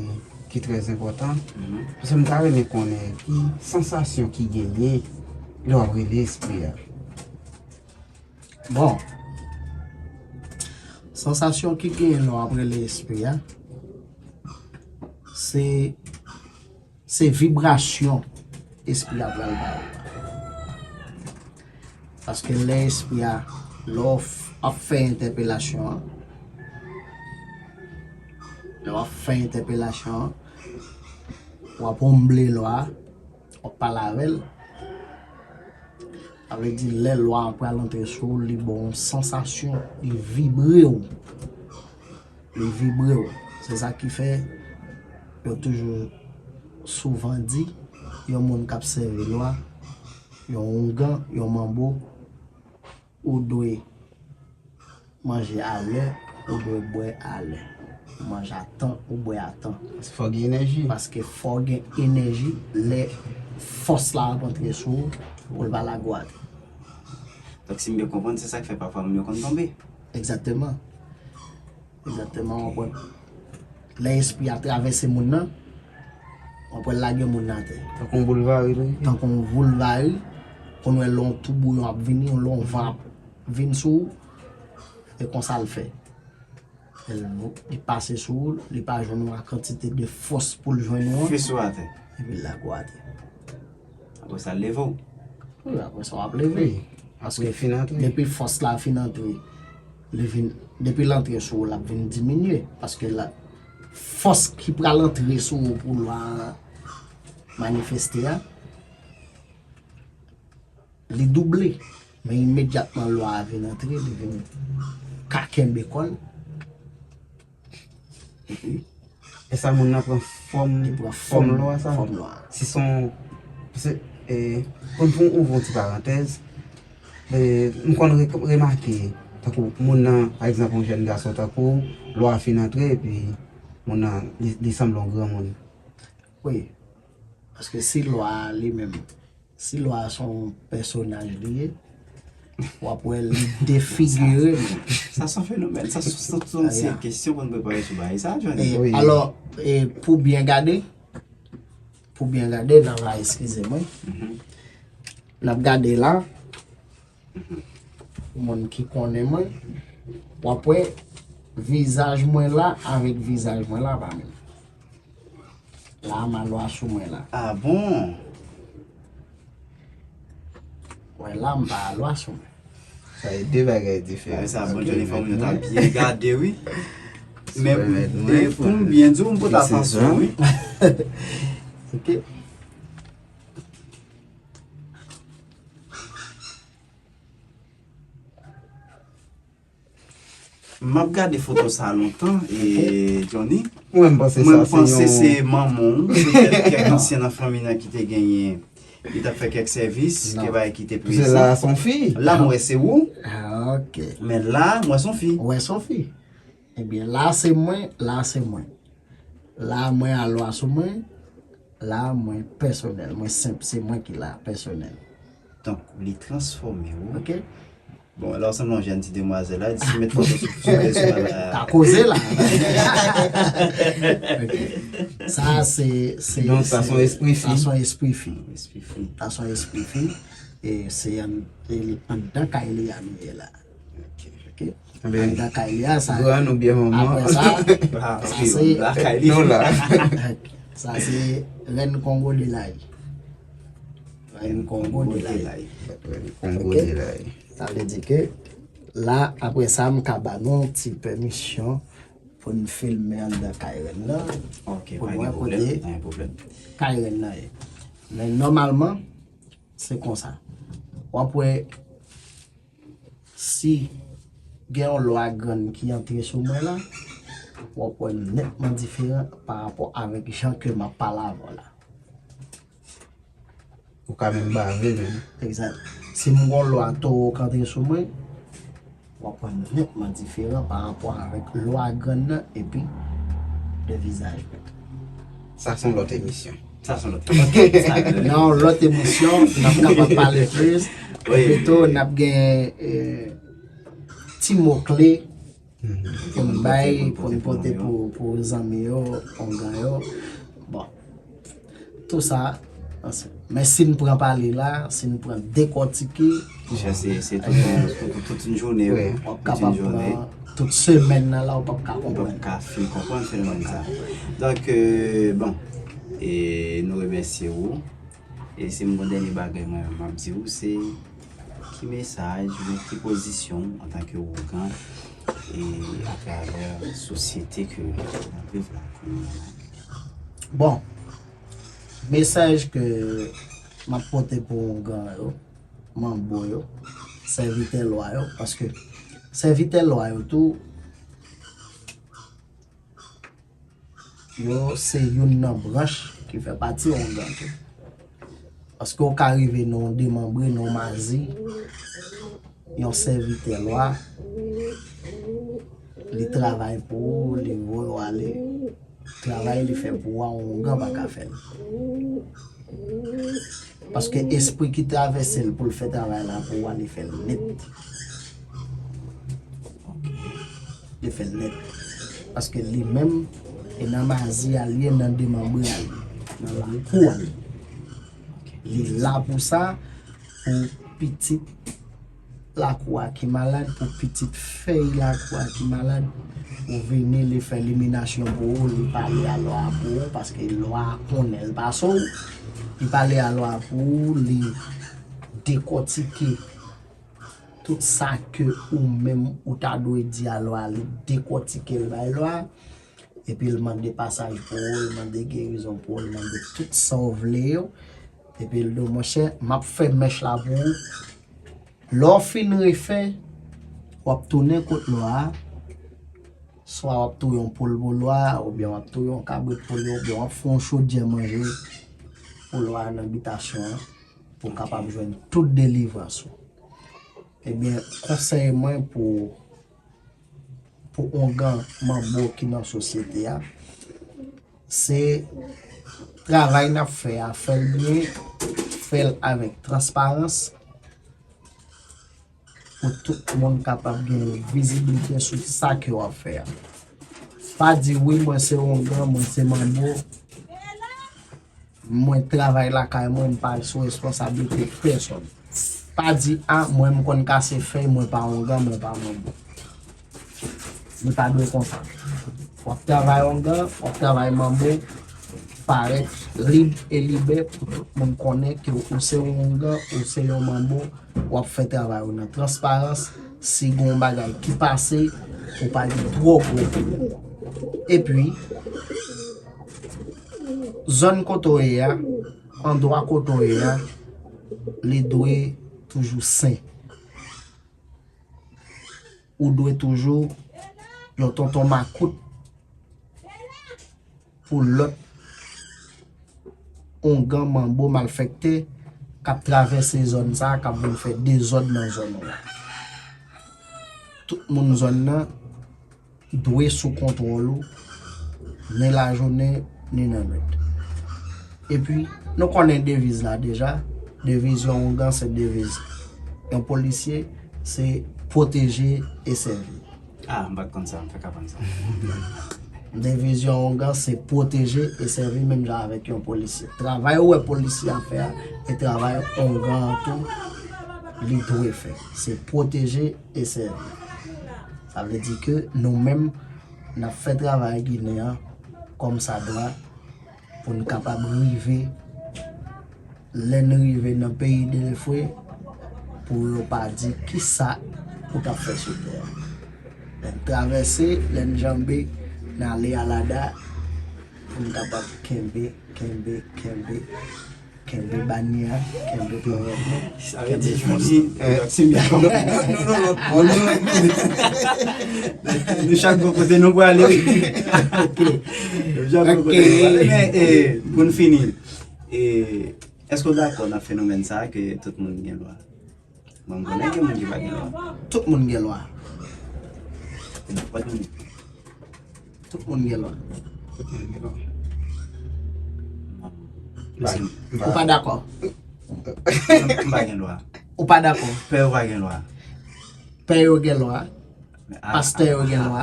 ki trè enpòtan. Mhm. Paske m ta renmen konnen ki sansasyon ki genyen lè w ap rele espri a. Bon, sansasyon ki genyen lè w ap rele espri a, se, se vibrasyon espri a pral ba ou. Paske lè espri a, lè w f- ap fè entèpelasyon an, lè w ap fè entèpelasyon an, w ap wonmble lwa a, w ap pale avè l. Sa vle di lè lwa an pral antre sou ou, li ba w yon sansasyon, li vibre w. Li vibre w. Se sa ki fè yo toujou souvan di, yon moun k ap sèvi lwa, yon oungan, yon manbo, ou dwe manje a lè, ou dwe bwè a lè. Ou manje a tan, ou bwè a tan. Paske fò gen enèji. Paske fò gen enèji lè fòs la ap antre sou ou, pou l pa lage w atè. Donk, si m byen konprann, se sa k fè pafwa moun yo konn tonbe. Egzakteman. Egzakteman, w konprann. Lè espri a travèse moun nan, w ap wè l lage moun nan atè. Tankou yon boul vari, wi. Tankou yon boul vari, konn wè lè yon toubouyon ap vini, lè yon van ap vin sou ou, e konsa l fè. L, li pase sou ou, li pa jwenn yon kantite de fòs pou l jwenn ou an. Fè sou atè. Epi l lage w atè. Apre sa, l leve w. Wi, apre sa, w ap leve. Wi. Paske depi fòs la fin antre, li vin, depi l antre sou ou, l ap vin diminye. Paske la, fòs ki pral antre sou ou pou lwa a manifeste a, li double. Men imedyatman lwa a vin antre, li vin ka kenbe kò l. E sa moun nan pran fòm, li pran fòm lwa sa? Fòm lwa. Si son, se, e, pou m, pou m ouvri yon ti parantèz, e, m konn re- remake, tankou moun nan, pa egzanp, yon jèn gason tankou, lwa a fin antre, epi moun nan, li, li sanble yon granmoun. Wi. Paske si lwa a li menm, si lwa a se yon pèsonaj li ye, w ap wè li defigire. Sa se yon fenomèn, sa se, se, se yon seri kesyon pou n prepare sou bagay sa, Johnny. E, alò, e, pou byen gade, pou byen gade, n a va eskize mwen. N ap gade la, pou moun ki konnen mwen, w ap wè vizaj mwen la avèk vizaj mwen la pa menm. La, m a lwa sou mwen la. Ah bon? Wè, la, m pa a lwa sou mwen. Sa e de bagay diferan. Sa bon, Johnny, fò moun yo ta byen gade, wi. Men, e, pou m byen di w, m pote atansyon, wi. Ok. M ap gade foto sa lontan, e, Johnny. Mwen, m panse mwen sa se panse yon se manman w, se kèk, kèk ansyen nan fanmi nan ki te genyen, li t ap fè kèk sèvis, kèk bagay ki te prezan. Paske la, se yon fi. La, m wè se ou. Ah, ok. Men la, m wè se yon fi. Ou wè se yon fi. Ebyen, la, se mwen, la, se mwen. La, mwen a lwa sou mwen. La, mwen pèsonèl. Mwen senp, se mwen ki la, pèsonèl. Donk, li transfòme w. Ok. Bon, lè w sanble yon jèn ti demwazèl la, di si met foto sou, sou Facebook la. Ta koze la. Ok. Sa se, se, donk, sa se yon espri fi. Sa se yon espri fi. Espri fi. Sa se yon espri fi. E se ann, e anndan kay li a nou ye la. Ok. Ok. Anndan kay li a, sa. Grann oubyen manman. Apre sa, sa se, lakay li. Nou la. Sa se Rèn Kongo de Lay. Rèn Kongo de Lay. Rèn Kongo de Lay. Sa vle di ke la, apre sa, m ka ba nou yon ti pèmisyon pou n filme anndan kay rèn nan. Ok, pa gen pwoblèm, pa gen pwoblèm. Pou n wè kote kay rèn nan ye. Men nòmalman, Se konsa. W ap wè, si gen yon lwa grann ki antre sou mwen la, w ap wè l nètman diferan pa rapò avèk jan ke m ap pale avè w la. Ou ka menm bave menm. Egzat. Si m gen yon lwa towo k antre sou mwen, w ap wè m nètman diferan pa rapò avèk lwa grann nan epi de vizaj mwen. Sa se yon lòt emisyon. Sa se yon lòt. Nan yon lòt emisyon, n ap kapab pale plis. Epi tou, n ap gen eh, ti mo kle pou n bay, pou n pote pou, pou zanmi yo, ongan yo. Bon, tou sa, men si n pran pale la, si n pran dekòtike, Chè se se tout yon tout tout yon jounen wi. Wi. w ap Tout yon kapab jounen. Pran tout semèn nan la, ou p ap ka Ou p ap konprann. Ka fin konprann fenomèn sa. Donk, euh, bon, e nou remèsye ou. E si m gen dènye bagay mwen m ap di ou, se ki mesaj ou ki pozisyon w antanke ougan e atravè sosyete ke n ap viv la kounye a la. Bon, mesaj ke m ap pote pou ougan yo, manbo yo, sèvitè lwa yo, paske sèvitè lwa yo tou, yo se youn nan branch ki fè pati ongan tou. Paske w ka rive nan yon demanbre, nan yon mazi, yon sèvitè lwa, li travay pou ou, li voye w ale. Travay li fè pou ou a, ongan pa ka fè l. Paske espri ki travèse l pou l fè travay la pou ou a, li fè l nèt. Li fè l nèt. Paske li menm, e nan mazi a li ye, nan demanbre a li, nan lakou a li. Li la pou sa, pou pitit lakou a ki malad, pou pitit fèy lakou a ki malad, ou vini, li fè liminasyon pou ou, li pale a lwa a pou ou, paske lwa a konnen l pase w, li pale a lwa a pou ou, li dekòtike tout sa ke ou menm ou ta dwe di a lwa a, li dekòtike l bay lwa a, epi l mande pasaj pou ou, l mande gerizon pou ou, l mande tout sa w vle yo, epi l di w, monchè, m ap fè mèch la pou ou. Lè w fin refè, w ap tounen kot lwa a, swa w ap touye yon poul pou lwa a, oubyen w ap touye yon kabrit pou li, oubyen w ap fè yon chodyè manje pou lwa a nan bitasyon an, pou w kapab jwenn tout delivrans ou. Ebyen, konsèy mwen pou pou ongan manbo ki nan sosyete a, se travay n ap fè a, fè l byen, fè l avèk transparans, pou tout moun kapab gen vizibilite sou sa ke w ap fè a. Pa di, wi, mwen se ongan, mwen se manbo, mwen travay lakay mwen, m pa sou responsablite pèsòn. Pa di, a, mwen m konn kase fèy, mwen pa ongan, mwen pa manbo. Li pa dwe konsa. W ap travay ongan, w ap travay manbo, parèt lib e libè pou tout moun konnen ke ou se yon ongan, ou se yon manbo, w ap fè travay ou nan transparans. Si gen yon bagay ki pase, ou pa gen twò gwo kou. Epi, zòn kote w ye a, andwa kote w ye a, li dwe toujou sen. Ou dwe toujou yon tonton makout pou lòt ongan, manbo, malfektè k ap travèse zòn sa a, k ap vin fè dezòd nan zòn ou la. Tout moun zòn nan dwe sou kontwòl ou, ni lajounen, ni nan nwit. Epi, nou konnen deviz la deja. Deviz yon ongan se deviz yon polisye, se pwoteje e sèvi. Ah, m pa t konn sa, m fèk aprann sa. Deviz yon ongan se pwoteje e sèvi menm jan avèk yon polisye. Travay ou wè polisye a fè a, e travay ongan an tou, li dwe fè. Se pwoteje e sèvi. Sa vle di ke nou menm, n ap fè travay Ginen an kòm sa dwa pou n kapab rive, lè n rive nan peyi de lefwe, pou yo pa di kisa ou t ap fè sou tè a. Lè n travèse, lè n janbe, n ale alada, pou n kapab kenbe, kenbe, kenbe, Kenbe banyè a, kenbe pawòl nou. Sa vle di Johnny, eh, se mye. Non, non, non, non, non, non. Nou chak bò kote nou prale. Ok. Nou chak bò kote nou prale. Men, eh, pou n fini, eh, èske w dakò nan fenomèn sa a ke tout moun gen lwa? Bon, m konnen gen moun ki pa gen lwa. Tout moun gen lwa. Tout moun gen lwa. Tout moun gen lwa. Tout moun gen lwa. Ou pa dakò? M pa gen lwa. Ou pa dakò? Pè yo pa gen lwa. Pè yo gen lwa. Pastè yo gen lwa.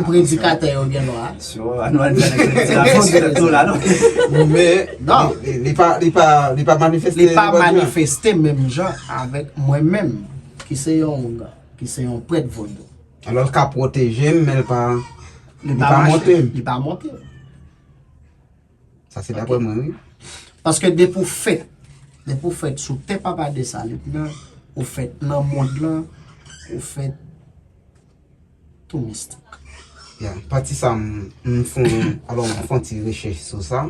Predikatè yo gen lwa. Sure, nou al fè nèg yo di la, men non. Li pa, li pa, li pa manifeste. Li pa manifeste menm jan avèk mwen menm, ki se yon, ki se yon prèt vodou. Alò, l ka pwoteje m, men l pa, li pa monte m. Li pa monte m. Sa se dapre mwen, wi. Paske depi w fèt, depi w fèt sou tè Papa Desalin nan, ou fèt nan mond lan, ou fèt tou mistik. Ya, pati sa m, m fon, alò m fon ti rechèch sou sa.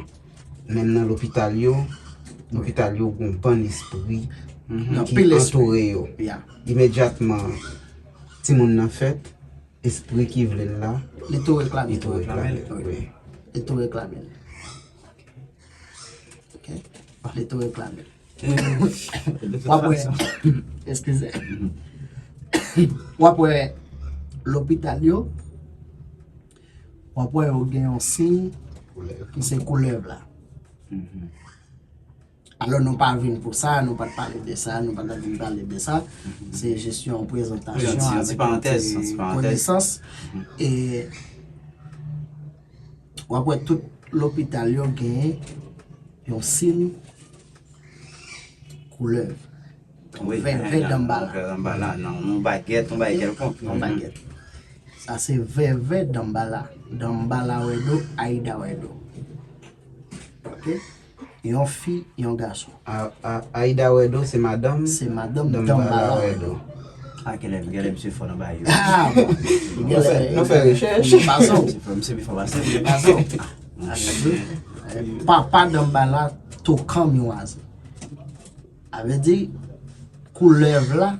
Menm nan lopital yo, lopital yo gon bann espri ki antoure yo. Imedyatman timoun nan fèt, espri ki vle l la, li tou reklame l. Li tou reklame l, wi. Li tou reklame l. Ok? Li tou reklame l. W ap wè, eskize. W ap wè lopital yo, w ap wè yo gen yon siy ki se koulèv la. Alò, nou pa vin pou sa, nou pa t pale de sa, nou pa t vin pale de sa. Se jis yon prezantasyon avèk yon ti konesans. E w ap wè tout lopital yo gen yon siy koulèv. Vèvè Danmbala. Vèvè Danmbala, nan yon bagèt, yon bagèt kèlkonk. Yon bagèt. Sa se vèvè Danmbala. Danmbala Wèdo, Ayida Wèdo. Ok? Yon fi, yon gason. A, a, Ayida Wèdo se madanm. Se madanm Danmbala Wèdo. A, genlè, genlè misye fò nan bagay yo. Ah, bon. Nou fè, nou fè rechèch. Misye fò, misye pi fò pase m. Papa Danmbala tokan miwaze. Sa vle di, koulèv la,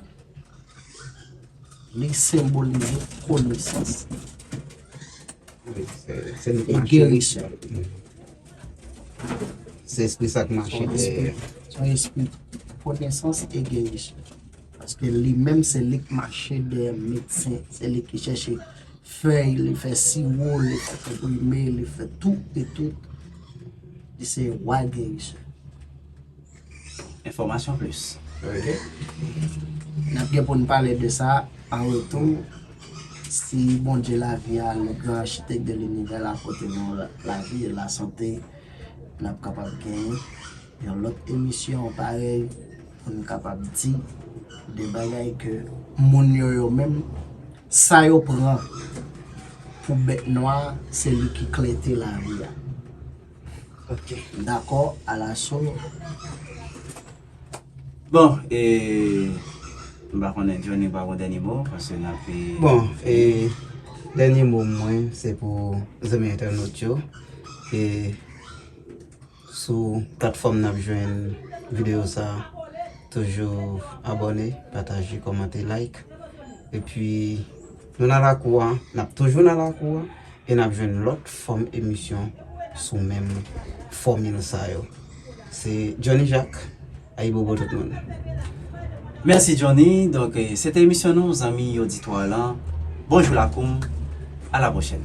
li senbolize konesans. Wi, se, se li k mache. E gerisè. Se espri sa k mache dèyè. Se yon espri konesans e gerisè. Paske li menm, se li k mache dèyè medsen, se li ki chèche fèy, li fè siwo, li fè konprime, li fè tout e tout. Li se wa gerisè. Enfòmasyon plis. Ok. N ap gen pou n pale de sa an retou. Si Bondye lavi a, le grand architecte de l'univers, la pote nou la, lavi e lasante, n ap kapab gen yon lòt emisyon parèy pou n kapab di de bagay ke moun yo, yo menm, sa yo pran pou bèt nwa, se li ki klete lavi a. Ok. Dakò, alaso. Bon, e, m pa konnen, Johnny pa gon dènye mo, paske n ap, e, bon, e, dènye mo mwen, se pou zanmi entènot yo. E, sou platfòm n ap jwenn videyo sa, toujou abòne, pataje, kòmante, like. Epi, nou nan lakou a, n ap toujou nan lakou a, e n ap jwenn lòt fòm emisyon sou menm fòmil sa yo. Se Johnny Jacques, ayibobo tout moun. Mèsi Johnny. Donk, eh, se te emisyon nou, zanmi oditwa lan. Bonjou lakou m. A la pwochèn.